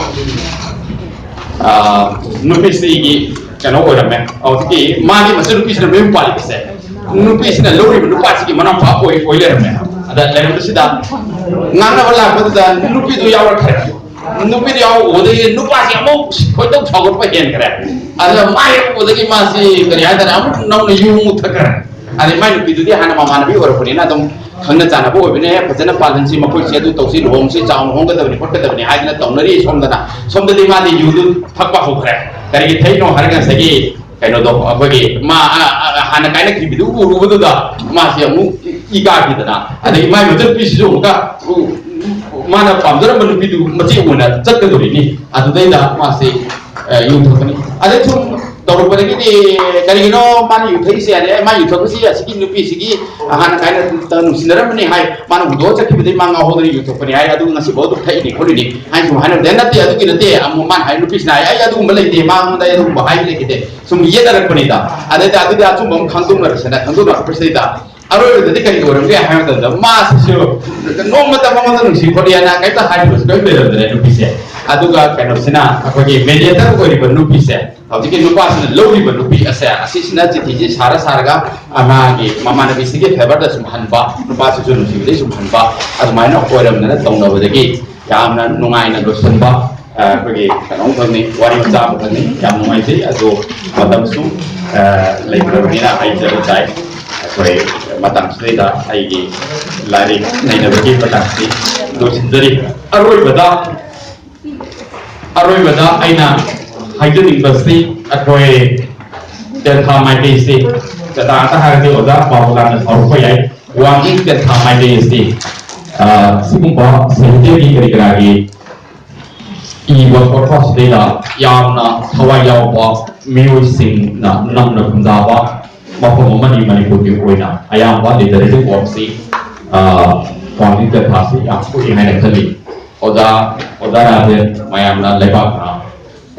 ꯑ, ꯅꯨꯄꯤꯁꯤꯒꯤ ꯀꯩꯅꯣ ꯑꯣꯏꯔꯝꯃꯦ꯫ ꯍꯧꯖꯤꯛꯀꯤ ꯃꯥꯒꯤ ꯃꯆꯟꯅꯨꯄꯤꯁꯤꯅ ꯃꯌꯨꯝ ꯄꯥꯜꯂꯤꯕꯁꯦ, ꯅꯨꯄꯤꯁꯤꯅ ꯂꯧꯔꯤꯕ ꯅꯨꯄꯥꯁꯤꯒꯤ ꯃꯅꯥꯎꯄꯥ ꯑꯣꯏ ꯑꯣꯏ ꯂꯩꯔꯝꯃꯦ꯫ ꯑꯗ ꯂꯩꯔꯝꯕꯁꯤꯗ ꯉꯥꯡꯅꯕ ꯂꯥꯛꯄꯗꯨꯗ ꯅꯨꯄꯤꯗꯨ ꯌꯥꯎꯔꯛꯈ꯭ꯔꯦ꯫ ꯅꯨꯄꯤꯗꯨ ꯌꯥꯎꯕ ꯎꯕꯗꯒꯤ ꯅꯨꯄꯥꯁꯤ ꯑꯃꯨꯛ ꯈꯣꯏꯗꯧ ꯁꯥꯎꯒꯠꯄ ꯍꯦꯟꯈ꯭ꯔꯦ꯫ ꯑꯗꯨꯅ ꯃꯥ ꯍꯦꯛ ꯎꯕꯗꯒꯤ ꯃꯥꯁꯤ ꯀꯔꯤ ꯍꯥꯏꯇꯥꯔꯦ, ꯑꯃꯨꯛ ꯅꯧꯅ ꯌꯨ ꯑꯃꯨꯛ ꯊꯛꯈ꯭ꯔꯦ꯫ ꯑꯗꯩ ꯃꯥꯏ ꯅꯨꯄꯤꯗꯨꯗꯤ ꯍꯥꯟꯅ ꯃꯃꯥꯟꯅꯕꯤ ꯑꯣꯏꯔꯛꯄꯅꯤꯅ ꯑꯗꯨꯝ ꯈꯪꯅ ꯆꯥꯟꯅꯕ ꯑꯣꯏꯕꯅꯦ, "ꯐꯖꯅ ꯄꯥꯜꯍꯟꯁꯤ, ꯃꯈꯣꯏꯁꯦ ꯑꯗꯨ ꯇꯧꯁꯤ, ꯂꯨꯍꯣꯡꯁꯤ, ꯆꯥꯎꯅ ꯍꯣꯡꯒꯗꯕꯅꯤ ꯈꯣꯠꯀꯗꯕꯅꯤ" ꯍꯥꯏꯗꯅ ꯇꯧꯅꯔꯤ꯫ ꯁꯣꯝꯗꯅ, ꯁꯣꯝꯗꯗꯤ ꯃꯥꯗꯤ ꯌꯨꯗꯨ ꯊꯛꯄ ꯍꯧꯈ꯭ꯔꯦ꯫ ꯀꯔꯤꯒꯤ ꯊꯛꯏꯅꯣ ꯍꯥꯏꯔꯒ ꯉꯁꯥꯏꯒꯤ ꯀꯩꯅꯣꯗꯣ, ꯑꯩꯈꯣꯏꯒꯤ ꯃꯥ, ꯑ, ꯑ, ꯍꯥꯟꯅ ꯀꯥꯏꯅꯈꯤꯕꯗꯨ ꯎꯔꯨꯕꯗꯨꯗ ꯃꯥꯁꯦ ꯑꯃꯨꯛ ꯏ ꯀꯥꯈꯤꯗꯅ, ꯑꯗꯒꯤ ꯃꯥꯏ ꯃꯆꯟꯅꯨꯄꯤꯁꯤꯁꯨ ꯑꯃꯨꯛꯀ, ꯎ, ꯃꯥꯅ ꯄꯥꯝꯖꯔꯝꯕ ꯅꯨꯄꯤꯗꯨ ꯃꯆꯦ ꯑꯣꯏꯅ ꯆꯠꯀꯗꯧꯔꯤꯅꯤ꯫ ꯑꯗꯨꯗꯩꯗ ꯃꯥꯁꯦ, ꯑ, ꯌꯨ ꯊꯛꯄꯅꯤ꯫ ꯑꯗꯩ ꯁꯨꯝ ꯇꯧꯔꯛꯄꯗꯒꯤꯗꯤ, ꯀꯔꯤꯒꯤꯅꯣ ꯃꯥꯅ ꯌꯨ ꯊꯛꯏꯁꯦ? ꯍꯥꯏꯔꯦ, "ꯑꯦ, ꯃꯥ ꯌꯨ ꯊꯛꯄꯁꯤ ꯑꯁꯤꯒꯤ ꯅꯨꯄꯤꯁꯤꯒꯤ ꯍꯥꯟꯅ ꯀꯥꯏꯅ ꯅꯨꯡꯁꯤꯅꯔꯝꯕꯅꯤ" ꯍꯥꯏ꯫ ꯃꯥꯅ ꯍꯨꯟꯗꯣꯛꯑ ꯆꯠꯈꯤꯕꯗꯒꯤ ꯃꯥ ꯉꯥꯎꯍꯧꯗꯅ ꯌꯨ ꯊꯛꯄꯅꯤ ꯍꯥꯏ꯫ ꯑꯗꯨ ꯉꯁꯤꯐꯥꯎ ꯑꯗꯨꯝ ꯊꯛꯏꯅꯤ ꯈꯣꯠꯂꯤꯅꯤ ꯍꯥꯏꯅ ꯁꯨꯝ ꯍꯥꯏꯅꯕꯗ, "ꯑꯦ, ꯅꯠꯇꯦ, ꯑꯗꯨꯒꯤ ꯅꯠꯇꯦ", ꯑꯃꯨꯛ ꯃꯥꯅ ꯍꯥꯏ, ꯅꯨꯄꯤꯁꯤꯅ ꯍꯥꯏ, "ꯑꯩ ꯑꯗꯨꯒꯨꯝꯕ ꯂꯩꯇꯦ, ꯃꯉꯣꯟꯗ ꯑꯩ ꯑꯗꯨꯒꯨꯝꯕ ꯍꯥꯏꯕ ꯂꯩꯈꯤꯗꯦ", ꯁꯨꯝ ꯌꯦꯠꯅꯔꯛꯄꯅꯤꯗ꯫ ꯑꯗꯩꯗꯤ ꯑꯗꯨꯗꯤ ꯑꯆꯨꯝꯕ ꯑꯃ ꯈꯪꯗꯣꯛꯅꯔꯁꯦꯅ ꯈꯪꯗꯣꯛꯅꯔꯛꯄꯁꯤꯗꯩꯗ, ꯑꯔꯣꯏꯕꯗꯗꯤ ꯀꯔꯤ ꯑꯣꯏꯔꯝꯒꯦ ꯍꯥꯏꯕ ꯃꯇꯝꯗ, ꯃꯥꯁꯤꯁꯨ ꯅꯣꯡꯃꯇ ꯃꯉꯣꯟꯗ ꯅꯨꯡꯁꯤ ꯈꯣꯠꯂꯤ ꯍꯥꯏꯅ ꯀꯩꯝꯇ ꯍꯥꯏꯈꯤꯕꯁꯨ ꯀꯔꯤꯝ ꯂꯩꯔꯝꯗ꯭ꯔꯦ ꯅꯨꯄꯤꯁꯦ꯫ ꯑꯗꯨꯒ ꯀꯩꯅꯣꯁꯤꯅ, ꯑꯩꯈꯣꯏꯒꯤ ꯃꯦꯗꯤꯌꯦꯇꯔ ꯑꯣꯏꯔꯤꯕ ꯅꯨꯄꯤꯁꯦ, ꯍꯧꯖꯤꯛꯀꯤ ꯅꯨꯄꯥꯁꯤꯅ ꯂꯧꯔꯤꯕ ꯅꯨꯄꯤ ꯑꯁꯦ, ꯑꯁꯤꯁꯤꯅ ꯆꯤꯊꯤꯁꯦ ꯁꯥꯔ ꯁꯥꯔꯒ, ꯑ, ꯃꯥꯒꯤ ꯃꯃꯥꯟꯅꯕꯤꯁꯤꯒꯤ ꯐꯦꯚꯔꯗ ꯁꯨꯝ ꯍꯟꯕ, ꯅꯨꯄꯥꯁꯤꯁꯨ ꯅꯨꯡꯁꯤꯕꯗꯩ ꯁꯨꯝ ꯍꯟꯕ, ꯑꯗꯨꯃꯥꯏꯅ ꯑꯣꯏꯔꯝꯗꯅ ꯇꯧꯅꯕꯗꯒꯤ ꯌꯥꯝꯅ ꯅꯨꯡꯉꯥꯏꯅ ꯂꯣꯏꯁꯤꯟꯕ, ꯑ, ꯑꯩꯈꯣꯏꯒꯤ ꯀꯩꯅꯣꯝꯈꯛꯅꯤ, ꯋꯥꯔꯤ ꯃꯆꯥ ꯑꯃꯈꯛꯅꯤ꯫ ꯌꯥꯝ ꯅꯨꯡꯉꯥꯏꯖꯩ꯫ ꯑꯗꯣ ꯃꯇꯝꯁꯨ, ꯑ, ꯂꯩꯇ꯭ꯔꯕꯅꯤꯅ ꯍꯥꯏꯖꯕ ꯇꯥꯏ꯫ ꯑꯩꯈꯣꯏ ꯃꯇꯥꯡꯁꯤꯗꯩꯗ ꯑꯩꯒꯤ ꯂꯥꯏꯔꯤꯛ ꯅꯩꯅꯕꯒꯤ ꯃꯇꯥꯡꯁꯤ ꯂꯣꯏꯁꯤꯟꯖꯔꯤ꯫ ꯑꯔꯣꯏꯕꯗ ꯑꯔꯣꯏꯕꯗ ꯑꯩꯅ ꯍꯥꯏꯖꯅꯤꯡꯕꯁꯤ, ꯑꯩꯈꯣꯏ ꯇꯦꯟꯊꯥ ꯃꯥꯏꯀꯩꯁꯤ ꯆꯇꯥ ꯑꯃꯇ ꯍꯥꯏꯔꯗꯤ ꯑꯣꯖꯥ ꯄꯥꯎ ꯂꯥꯟꯅ ꯁꯥꯎꯔꯛꯄ ꯌꯥꯏ꯫ ꯋꯥꯡꯖꯤꯡ ꯇꯦꯟꯊꯥ ꯃꯥꯏꯀꯩ ꯑꯁꯤ, ꯑ, ꯁꯤꯒꯨꯝꯕ ꯁꯥꯍꯤꯇ꯭ꯌꯒꯤ ꯀꯔꯤ ꯀꯔꯥꯒꯤ ꯏꯕ ꯈꯣꯠꯄ ꯑꯁꯤꯗꯩꯗ ꯌꯥꯝꯅ ꯊꯋꯥꯏ ꯌꯥꯎꯕ ꯃꯤꯑꯣꯏꯁꯤꯡꯅ ꯅꯝꯅ ꯈꯨꯟꯗꯥꯕ ꯃꯐꯝ ꯑꯃꯅꯤ ꯃꯅꯤꯄꯨꯔꯒꯤ ꯑꯣꯏꯅ꯫ ꯑꯌꯥꯝꯕ ꯂꯤꯇꯔꯦꯆꯔ ꯋꯥꯔꯛꯁꯤ, ꯑ, ꯋꯥꯡꯖꯤꯡ ꯇꯦꯟꯊꯥꯁꯤ ꯌꯥꯝ ꯊꯣꯛꯏ ꯍꯥꯏꯅ ꯈꯜꯂꯤ꯫ ꯑꯣꯖꯥ, ꯑꯣꯖꯥ ꯔꯥꯖꯦꯟ ꯃꯌꯥꯝꯅ ꯂꯩꯕꯥꯛꯅ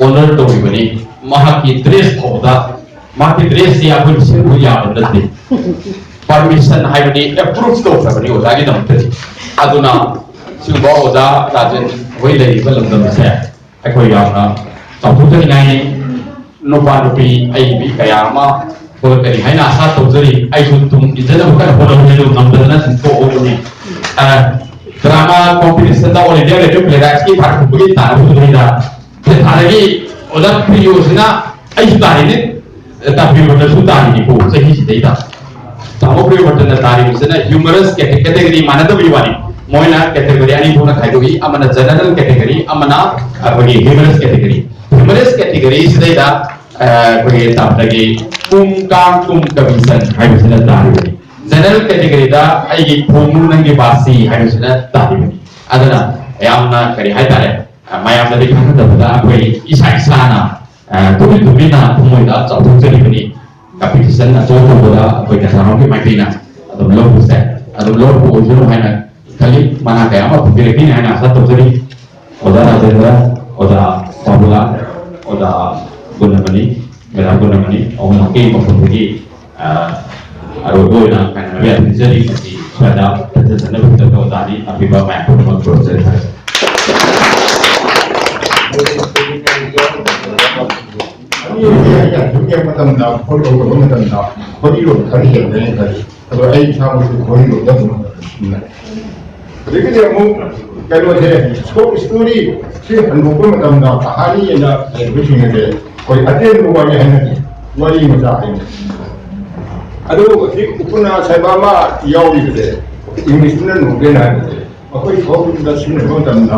ꯑꯣꯅꯔ ꯇꯧꯔꯤꯕꯅꯤ꯫ ꯃꯍꯥꯛꯀꯤ ꯗ꯭ꯔꯦꯁ ꯐꯥꯎꯕꯗ, ꯃꯍꯥꯛꯀꯤ ꯗ꯭ꯔꯦꯁꯁꯤ ꯑꯩꯈꯣꯏꯅ ꯁꯦꯝꯕ ꯌꯥꯕ ꯅꯠꯇꯦ꯫ ꯄꯔꯃꯤꯁꯟ ꯍꯥꯏꯕꯗꯤ ꯑꯦꯄ꯭ꯔꯨꯚ ꯇꯧꯈ꯭ꯔꯕꯅꯤ ꯑꯣꯖꯥꯒꯤꯗꯃꯛꯇꯗꯤ꯫ ꯑꯗꯨꯅ ꯁꯤꯒꯨꯝꯕ ꯑꯣꯖꯥ ꯔꯥꯖꯦꯟ ꯍꯣꯏ ꯂꯩꯔꯤꯕ ꯂꯝꯗꯝ ꯑꯁꯦ ꯑꯩꯈꯣꯏ ꯌꯥꯝꯅ ꯆꯥꯎꯊꯣꯛꯆꯅꯤꯡꯉꯥꯏꯅꯤ꯫ ꯅꯨꯄꯥ ꯅꯨꯄꯤ ꯑꯩ ꯃꯤ ꯀꯌꯥ ꯑꯃ ꯊꯣꯛꯂꯛꯀꯅꯤ ꯍꯥꯏꯅ ꯑꯁꯥ ꯇꯧꯖꯔꯤ꯫ ꯑꯩꯁꯨ ꯇꯨꯡ ꯏꯟꯖꯅꯕ ꯀꯟꯅ ꯍꯣꯠꯅꯕꯅꯤ, ꯑꯗꯨ ꯉꯝꯗꯗꯅ ꯑꯗꯨꯝ ꯇꯣꯛꯍꯧꯕꯅꯤ꯫ ꯑ, ꯗ꯭ꯔꯥꯃꯥ ꯀꯣꯝꯄꯤꯇꯤꯁꯟꯗ ꯑꯣꯜ ꯏꯟꯗꯤꯌꯥ ꯔꯦꯗꯤꯑꯣ ꯄ꯭ꯂꯦꯕꯦꯛꯁꯀꯤ ꯄꯥꯔꯠ ꯄꯨꯕꯒꯤ ꯇꯥꯟꯅꯕꯗꯨꯗꯩꯗ ꯊꯥꯗꯒꯤ ꯑꯣꯖꯥ ꯄ꯭ꯔꯤꯌꯣꯁꯤꯅ ꯑꯩꯁꯨ ꯇꯥꯔꯤꯅꯦ, ꯇꯥꯕꯤꯔꯕꯗꯁꯨ ꯇꯥꯔꯤꯅꯤꯀꯣ ꯆꯍꯤꯁꯤꯗꯩꯗ꯫ ꯇꯥꯃꯣ ꯄ꯭ꯔꯤꯌꯣꯕꯔꯇꯅ ꯇꯥꯔꯤꯕꯁꯤꯅ ꯍ꯭ꯌꯨꯃꯔꯁ ꯀꯦꯇꯦꯒꯣꯔꯤ ꯃꯥꯟꯅꯗꯕꯒꯤ ꯋꯥꯅꯤ꯫ ꯃꯣꯏꯅ ꯀꯦꯇꯦꯒꯣꯔꯤ ꯑꯅꯤ ꯊꯣꯛꯅ ꯈꯥꯏꯗꯣꯛꯏ, ꯑꯃꯅ ꯖꯦꯅꯔꯦꯜ ꯀꯦꯇꯦꯒꯣꯔꯤ, ꯑꯃꯅ ꯑꯩꯈꯣꯏꯒꯤ ꯍ꯭ꯌꯨꯃꯔꯁ ꯀꯦꯇꯦꯒꯣꯔꯤ꯫ ꯍ꯭ꯌꯨꯃꯔꯁ ꯀꯦꯇꯦꯒꯣꯔꯤꯁꯤꯗꯩꯗ, ꯑ, ꯑꯩꯈꯣꯏꯒꯤ ꯇꯥꯕꯗꯒꯤ ꯀꯨꯝ ꯀꯥꯡ ꯀꯨꯝ ꯀꯕꯤꯁꯟ ꯍꯥꯏꯕꯁꯤꯅ ꯇꯥꯔꯤꯕꯅꯤ꯫ ꯖꯦꯅꯔꯦꯜ ꯀꯦꯇꯦꯒꯣꯔꯤꯗ ꯑꯩꯒꯤ ꯈꯣꯡꯅꯨ ꯅꯪꯒꯤ ꯕꯥꯁꯤ ꯍꯥꯏꯕꯁꯤꯅ ꯇꯥꯔꯤꯕꯅꯤ꯫ ꯑꯗꯨꯅ ꯌꯥꯝꯅ ꯀꯔꯤ ꯍꯥꯏꯇꯥꯔꯦ, ꯑ, ꯃꯌꯥꯝꯅꯗꯤ ꯈꯪꯅꯗꯕꯗ ꯑꯩꯈꯣꯏ ꯏꯁꯥ ꯏꯁꯥꯅ, ꯑ, ꯇꯨꯃꯤꯟ ꯇꯨꯃꯤꯟꯅ ꯊꯃꯣꯏꯗ ꯆꯥꯎꯊꯣꯛꯆꯔꯤꯕꯅꯤ꯫ ꯀꯝꯄꯤꯇꯤꯁꯟ ꯑꯆꯧ ꯑꯆꯧꯕꯗ ꯑꯩꯈꯣꯏ ꯀꯁꯥꯔꯣꯝꯒꯤ ꯃꯥꯏꯀꯩꯅ ꯑꯗꯨꯝ ꯂꯧꯕꯁꯦ, ꯑꯗꯨꯝ ꯂꯧꯔꯛꯄ ꯑꯣꯏꯖꯅꯨ ꯍꯥꯏꯅ ꯈꯜꯂꯤ꯫ ꯃꯅꯥ ꯀꯌꯥ ꯑꯃ ꯐꯪꯕꯤꯔꯛꯈꯤꯅꯤ ꯍꯥꯏꯅ ꯑꯥꯁꯥ ꯇꯧꯖꯔꯤ꯫ ꯑꯣꯖꯥ ꯔꯥꯖꯦꯟꯗ꯭ꯔ, ꯑꯣꯖꯥ ꯕꯥꯕꯨꯂꯥꯜ, ꯑꯣꯖꯥ ꯒꯨꯟꯅꯃꯅꯤ, ꯃꯦꯗꯥꯝ ꯒꯨꯟꯅꯃꯅꯤ ꯑꯍꯨꯝꯃꯛꯀꯤ ꯃꯐꯝꯗꯒꯤ, ꯑ, ꯑꯔꯣꯏꯕ ꯑꯣꯏꯅ ꯀꯥꯏꯅꯕ ꯌꯥꯊꯪ ꯄꯤꯖꯔꯤ꯫ ꯃꯁꯤ ꯁ꯭ꯋꯥꯏꯗ ꯐꯖ ꯐꯖꯅ ꯐꯖꯕ ꯑꯣꯖꯥꯅꯤ꯫ ꯑꯄꯤꯕ ꯃꯌꯥꯝ ꯄꯨꯝꯅꯃꯛ ꯈꯨꯔꯨꯝꯖꯔꯤ꯫ ꯊꯥꯒꯠꯆꯔꯤ꯫ ꯑꯅꯤꯁꯦ ꯑꯩꯅ ꯁꯨꯝ ꯌꯦꯡꯕ ꯃꯇꯝꯗ, ꯐꯣꯟ ꯇꯧꯕ ꯃꯇꯝꯗ ꯈꯣꯔꯤꯔꯣꯝ ꯈꯔ ꯍꯦꯟꯕꯅ ꯈꯜꯂꯤ꯫ ꯑꯗꯣ ꯑꯩ ꯏꯁꯥꯃꯛꯁꯨ ꯈꯣꯔꯤꯔꯣꯝꯗ ꯑꯗꯨꯝ ꯍꯟꯅ꯫ ꯑꯗꯒꯤꯗꯤ ꯑꯃꯨꯛ ꯀꯩꯅꯣꯁꯦ, ꯁꯣꯔꯠ ꯁ꯭ꯇꯣꯔꯤ ꯁꯤ ꯍꯟꯗꯣꯛꯄ ꯃꯇꯝꯗ ꯀꯍꯥꯅꯤ ꯑꯅ ꯂꯩꯕꯁꯤꯡ ꯑꯁꯦ ꯑꯩꯈꯣꯏ ꯑꯇꯦꯟꯕ ꯋꯥꯔꯤ ꯍꯥꯏꯅꯗꯦ, ꯋꯥꯔꯤ ꯃꯆꯥ ꯍꯥꯏꯅꯩ꯫ ꯑꯗꯨ ꯍꯧꯖꯤꯛ ꯎꯄꯨꯅꯥ ꯁꯥꯏꯕ ꯑꯃ ꯌꯥꯎꯔꯤꯕꯁꯦ, ꯏꯪꯂꯤꯁꯇꯅ ꯅꯣꯕꯦꯜ ꯍꯥꯏꯕꯁꯦ, ꯑꯩꯈꯣꯏ ꯁꯣꯝꯗ ꯁꯤꯖꯤꯟꯅꯕ ꯃꯇꯝꯗ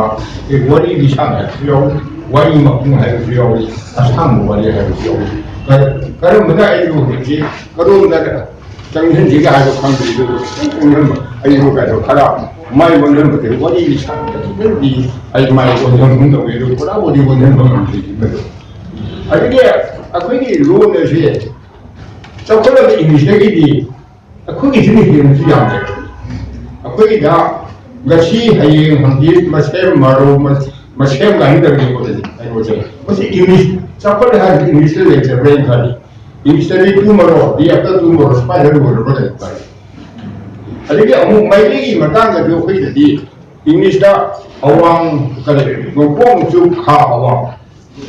ꯑꯩꯈꯣꯏ ꯋꯥꯔꯤ ꯂꯤꯁꯥꯡ ꯍꯥꯏꯕꯁꯨ ꯌꯥꯎꯏ, ꯋꯥꯔꯤ ꯃꯄꯨꯡ ꯍꯥꯏꯕꯁꯨ ꯌꯥꯎꯏ, ꯑꯁꯥꯡꯕ ꯋꯥꯔꯤ ꯍꯥꯏꯕꯁꯨ ꯌꯥꯎꯏ꯫ ꯀ-, ꯀꯔꯝꯕꯅ ꯑꯩꯕꯨ ꯍꯧꯖꯤꯛꯁꯤ ꯀꯔꯣꯝꯗ ꯆꯪꯁꯤꯟꯁꯤꯒꯦ ꯍꯥꯏꯕ ꯈꯪꯗ꯭ꯔꯤ꯫ ꯑꯗꯨꯕꯨ ꯈꯤꯇꯪ ꯑꯣꯟꯁꯤꯟꯕ, ꯑꯩꯕꯨ ꯀꯩꯅꯣ ꯈꯔ ꯃꯥꯏ ꯑꯣꯟꯁꯤꯟꯕꯗꯤ ꯋꯥꯔꯤ ꯂꯤꯁꯥꯡꯗ ꯈꯤꯇꯪꯗꯤ ꯑꯩ ꯃꯥꯏ ꯑꯣꯟꯁꯤꯟꯕ ꯇꯧꯏ, ꯑꯗꯨ ꯄꯨꯔꯥꯕꯨꯗꯤ ꯑꯣꯟꯁꯤꯟꯕ ꯉꯝꯗ꯭ꯔꯤ꯫ ꯃꯗꯨ ꯑꯗꯒꯤ ꯑꯩꯈꯣꯏꯒꯤ ꯂꯣꯟ ꯑꯁꯤ ꯆꯥꯎꯈꯠꯂꯕ ꯏꯪꯂꯤꯁꯇꯒꯤꯗꯤ ꯑꯩꯈꯣꯏꯒꯤꯁꯤꯅ ꯍꯦꯟꯅꯁꯨ ꯌꯥꯝꯃꯦ꯫ ꯑꯩꯈꯣꯏꯒꯤꯗ ꯉꯁꯤ, ꯍꯌꯦꯡ, ꯍꯪꯆꯤꯠ, ꯃꯁꯦꯝ, ꯃꯔꯣ, ꯃꯁꯦꯝ ꯀꯥꯏꯅ ꯇꯧꯔꯤꯕ ꯀꯩꯅꯣꯁꯦ, ꯃꯁꯤ ꯏꯪꯂꯤꯁ ꯆꯥꯎꯈꯠꯂꯦ ꯍꯥꯏꯔꯁꯨ ꯏꯪꯂꯤꯁꯇ ꯂꯩꯖꯕ꯭ꯔꯦꯅ ꯈꯜꯂꯤ꯫ ꯏꯪꯂꯤꯁꯇꯗꯤ ꯇꯨ ꯃꯔꯣ, ꯗꯤ ꯑꯦꯐꯇ ꯇꯨ ꯃꯔꯣ, ꯁꯨꯃꯥꯏꯅ ꯂꯣꯏꯔꯕ꯭ꯔꯥ ꯀꯩꯅꯣ ꯈꯜꯂꯤ꯫ ꯑꯗꯒꯤ ꯑꯃꯨꯛ ꯃꯩꯇꯩꯒꯤ ꯃꯇꯥꯡꯗꯁꯨ ꯑꯩꯈꯣꯏꯒꯤꯗꯗꯤ ꯏꯪꯂꯤꯁꯇ ꯑꯋꯥꯡ, ꯀꯔꯤ, ꯅꯣꯡꯄꯣꯛ ꯅꯣꯡꯆꯨꯞ ꯈꯥ ꯑꯋꯥꯡ,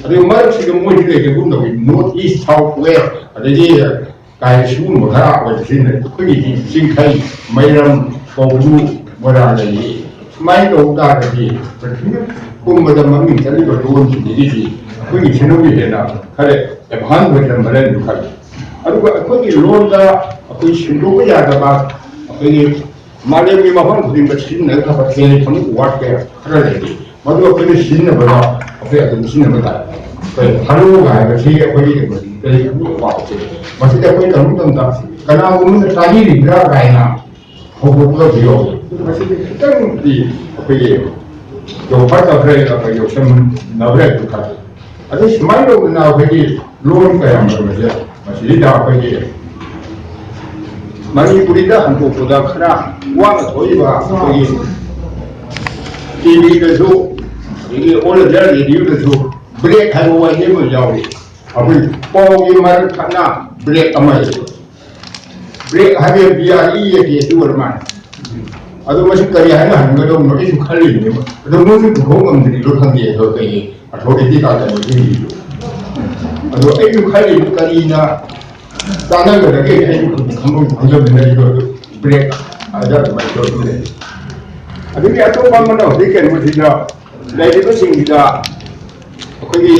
ꯑꯗꯨꯒ ꯃꯔꯛꯁꯤꯗ ꯃꯣꯏꯗꯤ ꯂꯩꯖꯒꯨꯝ ꯇꯧꯏ, ꯅꯣꯔꯠ ꯏꯁ, ꯁꯥꯎꯠ ꯋꯦꯁ, ꯑꯗꯒꯤ ꯀꯥꯏ ꯁꯤꯒꯨꯝꯕ ꯈꯔ ꯑꯣꯏꯕꯁꯤꯅ ꯑꯩꯈꯣꯏꯒꯤꯗꯤ ꯆꯤꯡꯈꯩ, ꯃꯩꯔꯝ, ꯀꯧꯕ꯭ꯔꯨ, ꯃꯣꯏꯔꯥꯡ ꯂꯩꯔꯤ꯫ ꯁꯨꯃꯥꯏꯅ ꯇꯧ ꯇꯥꯔꯒꯗꯤ ꯄ꯭ꯔꯤꯊꯤꯕꯤ ꯄꯨꯝꯕꯗ ꯃꯃꯤꯡ ꯆꯠꯂꯤꯕ ꯂꯣꯟꯁꯤꯡꯁꯤꯒꯤꯗꯤ ꯑꯩꯈꯣꯏꯒꯤ ꯁꯤꯅꯕꯨ ꯍꯦꯟꯅ ꯈꯔ ꯑꯦꯗꯚꯥꯟꯁ ꯑꯣꯏꯔꯝꯕꯅ ꯈꯜꯂꯤ꯫ ꯑꯗꯨꯒ ꯑꯩꯈꯣꯏꯒꯤ ꯂꯣꯟꯗ ꯑꯩꯈꯣꯏ ꯁꯤꯟꯗꯣꯛꯄ ꯌꯥꯗꯕ, ꯑꯩꯈꯣꯏꯒꯤ ꯃꯥꯂꯦꯝꯒꯤ ꯃꯐꯝ ꯈꯨꯗꯤꯡꯗ ꯁꯤꯖꯤꯟꯅꯒꯗꯕ ꯇꯦꯂꯤꯐꯣꯅꯤꯛ ꯋꯥꯔꯗ ꯀꯌꯥ ꯈꯔ ꯂꯩꯔꯤ꯫ ꯃꯗꯨ ꯑꯩꯈꯣꯏꯅ ꯁꯤꯖꯤꯟꯅꯕꯗ ꯑꯩꯈꯣꯏ ꯑꯗꯨꯝ ꯁꯤꯖꯤꯟꯅꯕ ꯇꯥꯏ꯫ ꯑꯩꯈꯣꯏ ꯍꯜꯂꯣ ꯍꯥꯏꯕꯁꯤ ꯑꯩꯈꯣꯏꯒꯤ ꯀꯔꯤ ꯄꯥꯎꯁꯦ, ꯃꯁꯤꯗ ꯑꯩꯈꯣꯏ ꯇꯧꯕ ꯃꯇꯝꯗ ꯀꯅꯥꯒꯨꯝꯕꯅ ꯇꯥꯕꯤꯔꯤꯕ꯭ꯔꯥ ꯀꯥꯏꯅ ꯍꯧꯗꯣꯛꯄꯒꯁꯨ ꯌꯥꯎꯏ꯫ ꯃꯁꯤꯗꯤ ꯈꯤꯇꯪꯗꯤ ꯑꯩꯈꯣꯏꯒꯤ ꯌꯧꯐꯥꯠꯇꯕ꯭ꯔꯥ, ꯑꯩꯈꯣꯏ ꯌꯧꯁꯟꯅꯕ꯭ꯔꯥ ꯍꯥꯏꯕꯗꯨ ꯈꯜꯂꯤ꯫ ꯑꯗꯩ ꯁꯨꯃꯥꯏꯅ ꯇꯧꯗꯅ ꯑꯩꯈꯣꯏꯒꯤ ꯂꯣꯟ ꯀꯌꯥ ꯃꯔꯨꯝ ꯑꯁꯦ ꯃꯁꯤꯗꯩꯗ ꯑꯩꯈꯣꯏꯒꯤ ꯃꯅꯤꯄꯨꯔꯤꯗ ꯍꯟꯗꯣꯛꯄꯗ ꯈꯔ ꯋꯥꯅ ꯊꯣꯛꯏꯕ ꯑꯩꯈꯣꯏꯒꯤ ꯇꯤ ꯚꯤꯗꯁꯨ, ꯑꯗꯒꯤ ꯑꯣꯜ ꯏꯟꯗꯤꯌꯥ ꯔꯦꯗꯤꯑꯣꯗꯁꯨ ꯕ꯭ꯔꯦꯛ ꯍꯥꯏꯕ ꯋꯥꯍꯩ ꯑꯃ ꯌꯥꯎꯔꯤ꯫ ꯑꯩꯈꯣꯏ ꯄꯥꯎꯒꯤ ꯃꯔꯛ ꯊꯠꯅ ꯕ꯭ꯔꯦꯛ ꯑꯃ ꯂꯩ꯫ ꯕ꯭ꯔꯦꯛ ꯍꯥꯏꯕ B R E A K two ꯑꯣꯏꯔ ꯃꯥꯜꯂꯦ꯫ ꯑꯗꯣ ꯃꯁꯤ ꯀꯔꯤ ꯍꯥꯏꯅ ꯍꯟꯒꯗꯧꯕꯅꯣ ꯑꯩꯁꯨ ꯈꯜꯂꯤꯕꯅꯦꯕ꯫ ꯑꯗꯣ ꯃꯣꯏꯁꯨ ꯄꯨꯊꯣꯛ ꯉꯝꯗ꯭ꯔꯤꯕ꯭ꯔꯥ ꯈꯪꯗꯦ꯫ ꯑꯗꯣ ꯀꯩꯒꯤ ꯑꯊꯣꯔꯤꯇꯤ ꯇꯥꯗꯕ ꯃꯤꯁꯨ꯫ ꯑꯗꯣ ꯑꯩꯁꯨ ꯈꯜꯂꯤꯕ ꯀꯔꯤꯅ ꯆꯥꯟꯅꯒꯗꯒꯦ ꯑꯩꯁꯨ ꯈꯪꯐꯝ ꯈꯪꯗꯕꯅꯤꯅ ꯑꯩꯁꯨ ꯑꯗꯨ ꯕ꯭ꯔꯦꯛ ꯍꯥꯏꯗ ꯑꯗꯨꯃꯥꯏꯅ ꯇꯧꯔ ꯂꯩ꯫ ꯑꯗꯒꯤ ꯑꯇꯣꯞꯄ ꯑꯃꯅ ꯍꯧꯖꯤꯛ ꯀꯩꯅꯣꯁꯤꯗ ꯂꯩꯔꯤꯕꯁꯤꯡꯁꯤꯗ ꯑꯩꯈꯣꯏꯒꯤ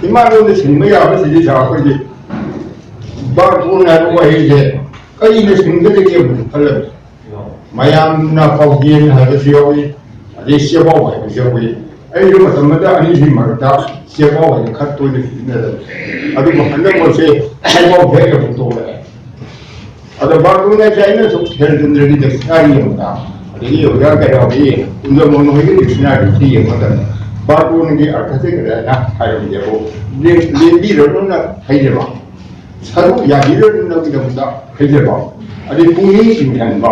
ꯏꯃꯥ ꯂꯣꯟꯗ ꯁꯤꯟꯕ ꯌꯥꯕꯁꯤꯗꯩꯗ ꯑꯩꯈꯣꯏꯒꯤ ꯕꯥꯔꯇꯣꯟ ꯍꯥꯏꯕ ꯋꯥꯍꯩꯁꯦ ꯀꯔꯤꯅ ꯁꯤꯟꯒꯗꯒꯦ ꯑꯃꯨꯛ ꯈꯜꯂꯝꯃꯤ꯫ ꯃꯌꯥꯝꯅ ꯄꯥꯎꯖꯦꯜ ꯍꯥꯏꯕꯁꯨ ꯌꯥꯎꯏ, ꯑꯗꯩ ꯆꯦꯕꯥꯎ ꯍꯥꯏꯕꯁꯨ ꯌꯥꯎꯏ꯫ ꯑꯩꯁꯨ ꯃꯇꯝ ꯑꯃꯗ ꯑꯅꯤꯁꯤ ꯃꯔꯛꯇ ꯆꯦꯕꯥꯎ ꯍꯥꯏꯅ ꯈꯔ ꯇꯣꯏꯅ ꯁꯤꯖꯤꯟꯅꯔꯝꯃꯤ꯫ ꯑꯗꯨꯕꯨ ꯍꯟꯗꯛ ꯃꯔꯛꯁꯦ ꯆꯦꯕꯥꯎ ꯍꯦꯛ ꯑꯃꯨꯛ ꯇꯣꯛꯂꯛꯑꯦ꯫ ꯑꯗꯣ ꯕꯥꯔꯇꯣꯟ ꯍꯥꯏꯁꯦ ꯑꯩꯅ ꯁꯨꯝ ꯍꯦꯟꯖꯤꯟꯗ꯭ꯔꯗꯤ ꯗꯛꯁꯤꯅꯥꯔꯤ ꯑꯃꯗ, ꯑꯗꯒꯤ ꯑꯣꯖꯥ ꯀꯩꯔꯥꯎꯒꯤ ꯀꯨꯟꯖꯃꯣꯟ ꯍꯣꯏꯒꯤ ꯗꯤꯛꯁꯅꯥꯔꯤꯁꯤ ꯌꯦꯡꯕ ꯃꯇꯝꯗ ꯕꯥꯔꯇꯣꯟꯒꯤ ꯑꯔꯊꯁꯦ ꯀꯔꯤ ꯍꯥꯏꯅ ꯍꯥꯏꯔꯝꯗꯦꯕꯨ, ꯂꯦꯡ-, ꯂꯦꯡꯕꯤꯔꯅꯨꯅ ꯍꯩꯖꯕ, ꯁꯔꯨ ꯌꯥꯕꯤꯔꯅꯨꯅꯒꯤꯗꯃꯛꯇ ꯍꯩꯖꯕ, ꯑꯗꯩ ꯄꯨꯛꯅꯤꯡ ꯆꯤꯡꯁꯤꯟꯕ,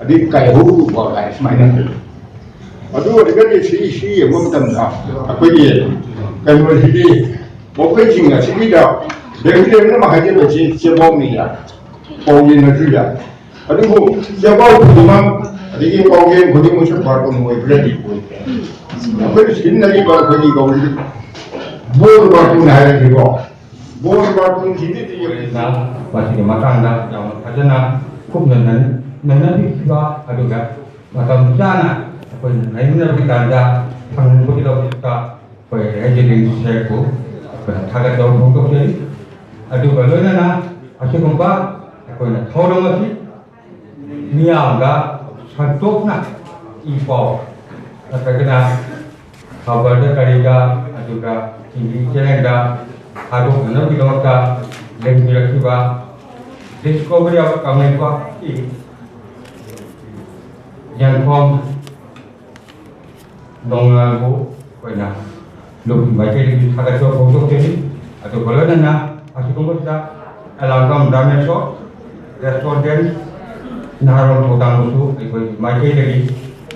ꯑꯗꯩ ꯀꯥꯏꯍꯧꯔꯨꯕ ꯀꯥꯏ ꯁꯨꯃꯥꯏꯅ ꯍꯥꯏ꯫ ꯑꯗꯨ ꯑꯣꯏꯔꯒꯗꯤ ꯁꯤ, ꯁꯤ ꯌꯦꯡꯕ ꯃꯇꯝꯗ ꯑꯩꯈꯣꯏꯒꯤ ꯀꯩꯅꯣꯁꯤꯗꯤ ꯃꯈꯣꯏꯁꯤꯡ ꯑꯁꯤꯒꯤꯗ ꯕꯦꯡꯒ꯭ꯂꯦꯟ ꯑꯃ ꯍꯥꯏꯖꯕꯁꯤ ꯆꯦꯕꯥꯎꯅꯤ ꯌꯥꯏ, ꯄꯥꯎꯖꯦꯜꯅꯁꯨ ꯌꯥꯏ꯫ ꯑꯗꯨꯕꯨ ꯆꯦꯕꯥꯎ ꯈꯨꯗꯤꯡꯃꯛ ꯑꯗꯒꯤ ꯄꯥꯎꯖꯦꯜ ꯈꯨꯗꯤꯡꯃꯛꯁꯨ ꯕꯥꯔꯇꯣꯟ ꯑꯣꯏꯕ꯭ꯔꯗꯤ ꯑꯣꯏꯗ꯭ꯔꯦ꯫ ꯑꯩꯈꯣꯏꯅ ꯁꯤꯖꯤꯟꯅꯔꯤꯕ ꯑꯩꯈꯣꯏꯒꯤ ꯀꯧꯔꯤꯕ ꯕꯣꯜ ꯕꯥꯔꯇꯣꯟ ꯍꯥꯏꯔꯁꯤꯀꯣ, ꯕꯣꯜ ꯕꯥꯔꯇꯣꯟꯁꯤꯗꯤ ꯃꯁꯤꯒꯤ ꯃꯇꯥꯡꯗ ꯌꯥꯝꯅ ꯐꯖꯅ ꯀꯨꯞꯅ ꯅꯩꯅ-, ꯅꯩꯅꯕꯤꯈꯤꯕ, ꯑꯗꯨꯒ ꯃꯇꯝ ꯆꯥꯅ ꯑꯩꯈꯣꯏꯅ ꯅꯩꯅꯕꯒꯤ ꯀꯥꯟꯗ ꯐꯪꯍꯟꯕꯒꯤꯗꯃꯛꯇ ꯑꯩꯈꯣꯏ ꯍꯦꯖꯤꯂꯤꯟ ꯁꯦꯛꯄꯨ ꯑꯩꯈꯣꯏꯅ ꯊꯥꯒꯠꯆꯕ ꯐꯣꯡꯗꯣꯛꯆꯔꯤ꯫ ꯑꯗꯨꯒ ꯂꯣꯏꯅꯅ ꯑꯁꯤꯒꯨꯝꯕ ꯑꯩꯈꯣꯏꯅ ꯊꯧꯔꯝ ꯑꯁꯤ ꯃꯤꯌꯥꯝꯗ ꯁꯟꯗꯣꯛꯅ ꯏ ꯄꯥꯎ ꯅꯠꯇ꯭ꯔꯒꯅ ꯈꯕꯔꯗ ꯀꯔꯤꯗ, ꯑꯗꯨꯒ ꯇꯤꯚꯤ ꯆꯦꯅꯦꯜꯗ ꯊꯥꯗꯣꯛꯅꯅꯕꯒꯤꯗꯃꯛꯇ ꯂꯦꯡꯕꯤꯔꯛꯈꯤꯕ Discovery of ꯀꯪꯂꯩꯄꯥꯛꯀꯤ ꯌꯦꯡꯐꯝ ꯅꯣꯡꯉꯥꯜꯕꯨ ꯑꯩꯈꯣꯏꯅ ꯂꯨꯞꯀꯤ ꯃꯥꯏꯀꯩꯗꯒꯤ ꯊꯥꯒꯠꯄ ꯐꯣꯡꯗꯣꯛꯆꯔꯤ꯫ ꯑꯗꯨꯒ ꯂꯣꯏꯅꯅ ꯑꯁꯤꯒꯨꯝꯕꯁꯤꯗ ꯑꯦꯂꯥꯡꯒꯝ ꯔꯥꯃꯦꯁꯣꯔ ꯔꯦꯁꯇꯣꯔꯦꯟ ꯅꯍꯥꯔꯣꯜ ꯊꯧꯗꯥꯡꯕꯨꯁꯨ ꯑꯩꯈꯣꯏꯒꯤ ꯃꯥꯏꯀꯩꯗꯒꯤ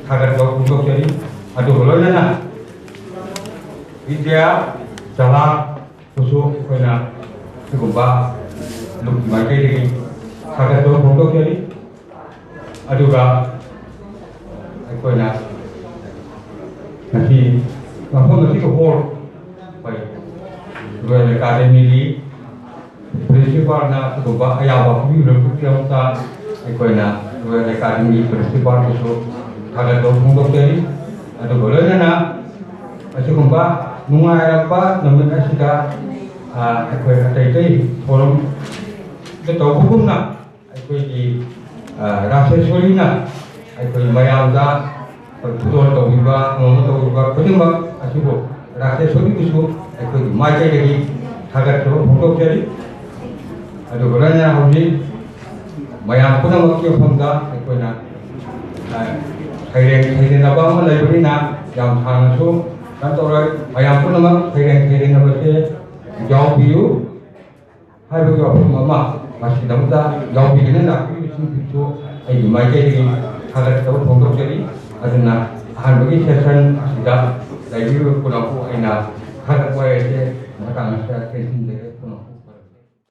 ꯊꯥꯒꯠꯄ ꯐꯣꯡꯗꯣꯛꯆꯔꯤ꯫ ꯑꯗꯨꯒ ꯂꯣꯏꯅꯅ ꯕꯤꯗ꯭ꯌꯥ ꯆꯂꯥ ꯁꯨ ꯑꯩꯈꯣꯏꯅ ꯁꯤꯒꯨꯝꯕ ꯂꯨꯞꯀꯤ ꯃꯥꯏꯀꯩꯗꯒꯤ ꯊꯥꯒꯠꯄ ꯐꯣꯡꯗꯣꯛꯆꯔꯤ꯫ ꯑꯗꯨꯒ ꯑꯩꯈꯣꯏꯅ ꯉꯁꯤ ꯃꯐꯝ ꯑꯁꯤꯒꯤ ꯍꯣꯜ ꯑꯩꯈꯣꯏ ꯔꯣꯌꯦꯜ ꯑꯦꯀꯥꯗꯃꯤꯒꯤ ꯄ꯭ꯔꯤꯟꯁꯤꯄꯥꯜꯅ ꯑꯁꯤꯒꯨꯝꯕ ꯑꯌꯥꯕ ꯄꯤꯕꯤꯔꯛꯄꯒꯤꯗꯃꯛꯇ ꯑꯩꯈꯣꯏꯅ ꯔꯣꯌꯦꯜ ꯑꯦꯀꯥꯗꯃꯤꯒꯤ ꯄ꯭ꯔꯤꯟꯁꯤꯄꯥꯜꯕꯨꯁꯨ ꯊꯥꯒꯠꯄ ꯐꯣꯡꯗꯣꯛꯆꯔꯤ꯫ ꯑꯗꯨꯒ ꯂꯣꯏꯅꯅ ꯑꯁꯤꯒꯨꯝꯕ ꯅꯨꯡꯉꯥꯏꯔꯛꯄ ꯅꯨꯃꯤꯠ ꯑꯁꯤꯗ, ꯑ, ꯑꯩꯈꯣꯏ ꯑꯇꯩ ꯑꯇꯩ ꯊꯧꯔꯝ ꯇꯧꯕꯒꯨꯝꯅ ꯑꯩꯈꯣꯏꯒꯤ, ꯑ, ꯔꯥꯁꯦꯁꯣꯔꯤꯅ ꯑꯩꯈꯣꯏ ꯃꯌꯥꯝꯗ ꯑꯩꯈꯣꯏ ꯈꯨꯗꯣꯜ ꯇꯧꯕꯤꯕ, ꯑꯃ ꯑꯃ ꯇꯧꯕꯤꯕ ꯈꯨꯗꯤꯡꯃꯛ ꯑꯁꯤꯕꯨ ꯔꯥꯁꯦꯁꯣꯔꯤꯕꯨꯁꯨ ꯑꯩꯈꯣꯏꯒꯤ ꯃꯥꯏꯀꯩꯗꯒꯤ ꯊꯥꯒꯠꯆꯕ ꯐꯣꯡꯗꯣꯛꯆꯔꯤ꯫ ꯑꯗꯨꯒ ꯂꯣꯏꯅꯅ ꯍꯧꯖꯤꯛ ꯃꯌꯥꯝ ꯄꯨꯝꯅꯃꯛꯀꯤ ꯃꯐꯝꯗ ꯑꯩꯈꯣꯏꯅ, ꯑ, ꯁꯩꯔꯦꯡ ꯁꯩꯗꯅꯕ ꯑꯃ ꯂꯩꯕꯅꯤꯅ ꯌꯥꯝ ꯁꯥꯡꯅꯁꯨ ꯀꯩꯅꯣ ꯇꯧꯔꯣꯏ꯫ ꯃꯌꯥꯝ ꯄꯨꯝꯅꯃꯛ ꯁꯩꯔꯦꯡ ꯁꯩꯗꯅꯕꯁꯦ ꯌꯥꯎꯕꯤꯌꯨ ꯍꯥꯏꯕꯒꯤ ꯋꯥꯐꯝ ꯑꯃ ꯃꯁꯤꯗꯃꯛꯇ ꯌꯥꯎꯕꯤꯗꯨꯅ ꯂꯥꯛꯄꯤꯔꯤꯕꯁꯤꯡꯁꯤꯁꯨ ꯑꯩꯒꯤ ꯃꯥꯏꯀꯩꯗꯒꯤ ꯊꯥꯒꯠꯆꯕ ꯐꯣꯡꯗꯣꯛꯆꯔꯤ꯫ ꯑꯗꯨꯅ ꯑꯍꯥꯟꯕꯒꯤ session ꯑꯁꯤꯗ ꯂꯩꯕꯤꯔꯤꯕ ꯄꯨꯝꯅꯃꯛꯄꯨ ꯑꯩꯅ ꯊꯥꯒꯠꯄ ꯋꯥꯍꯩ ꯑꯁꯤ ꯃꯇꯥꯡ ꯑꯁꯤꯗ ꯇꯦꯟꯁꯤꯟꯖꯒꯦ꯫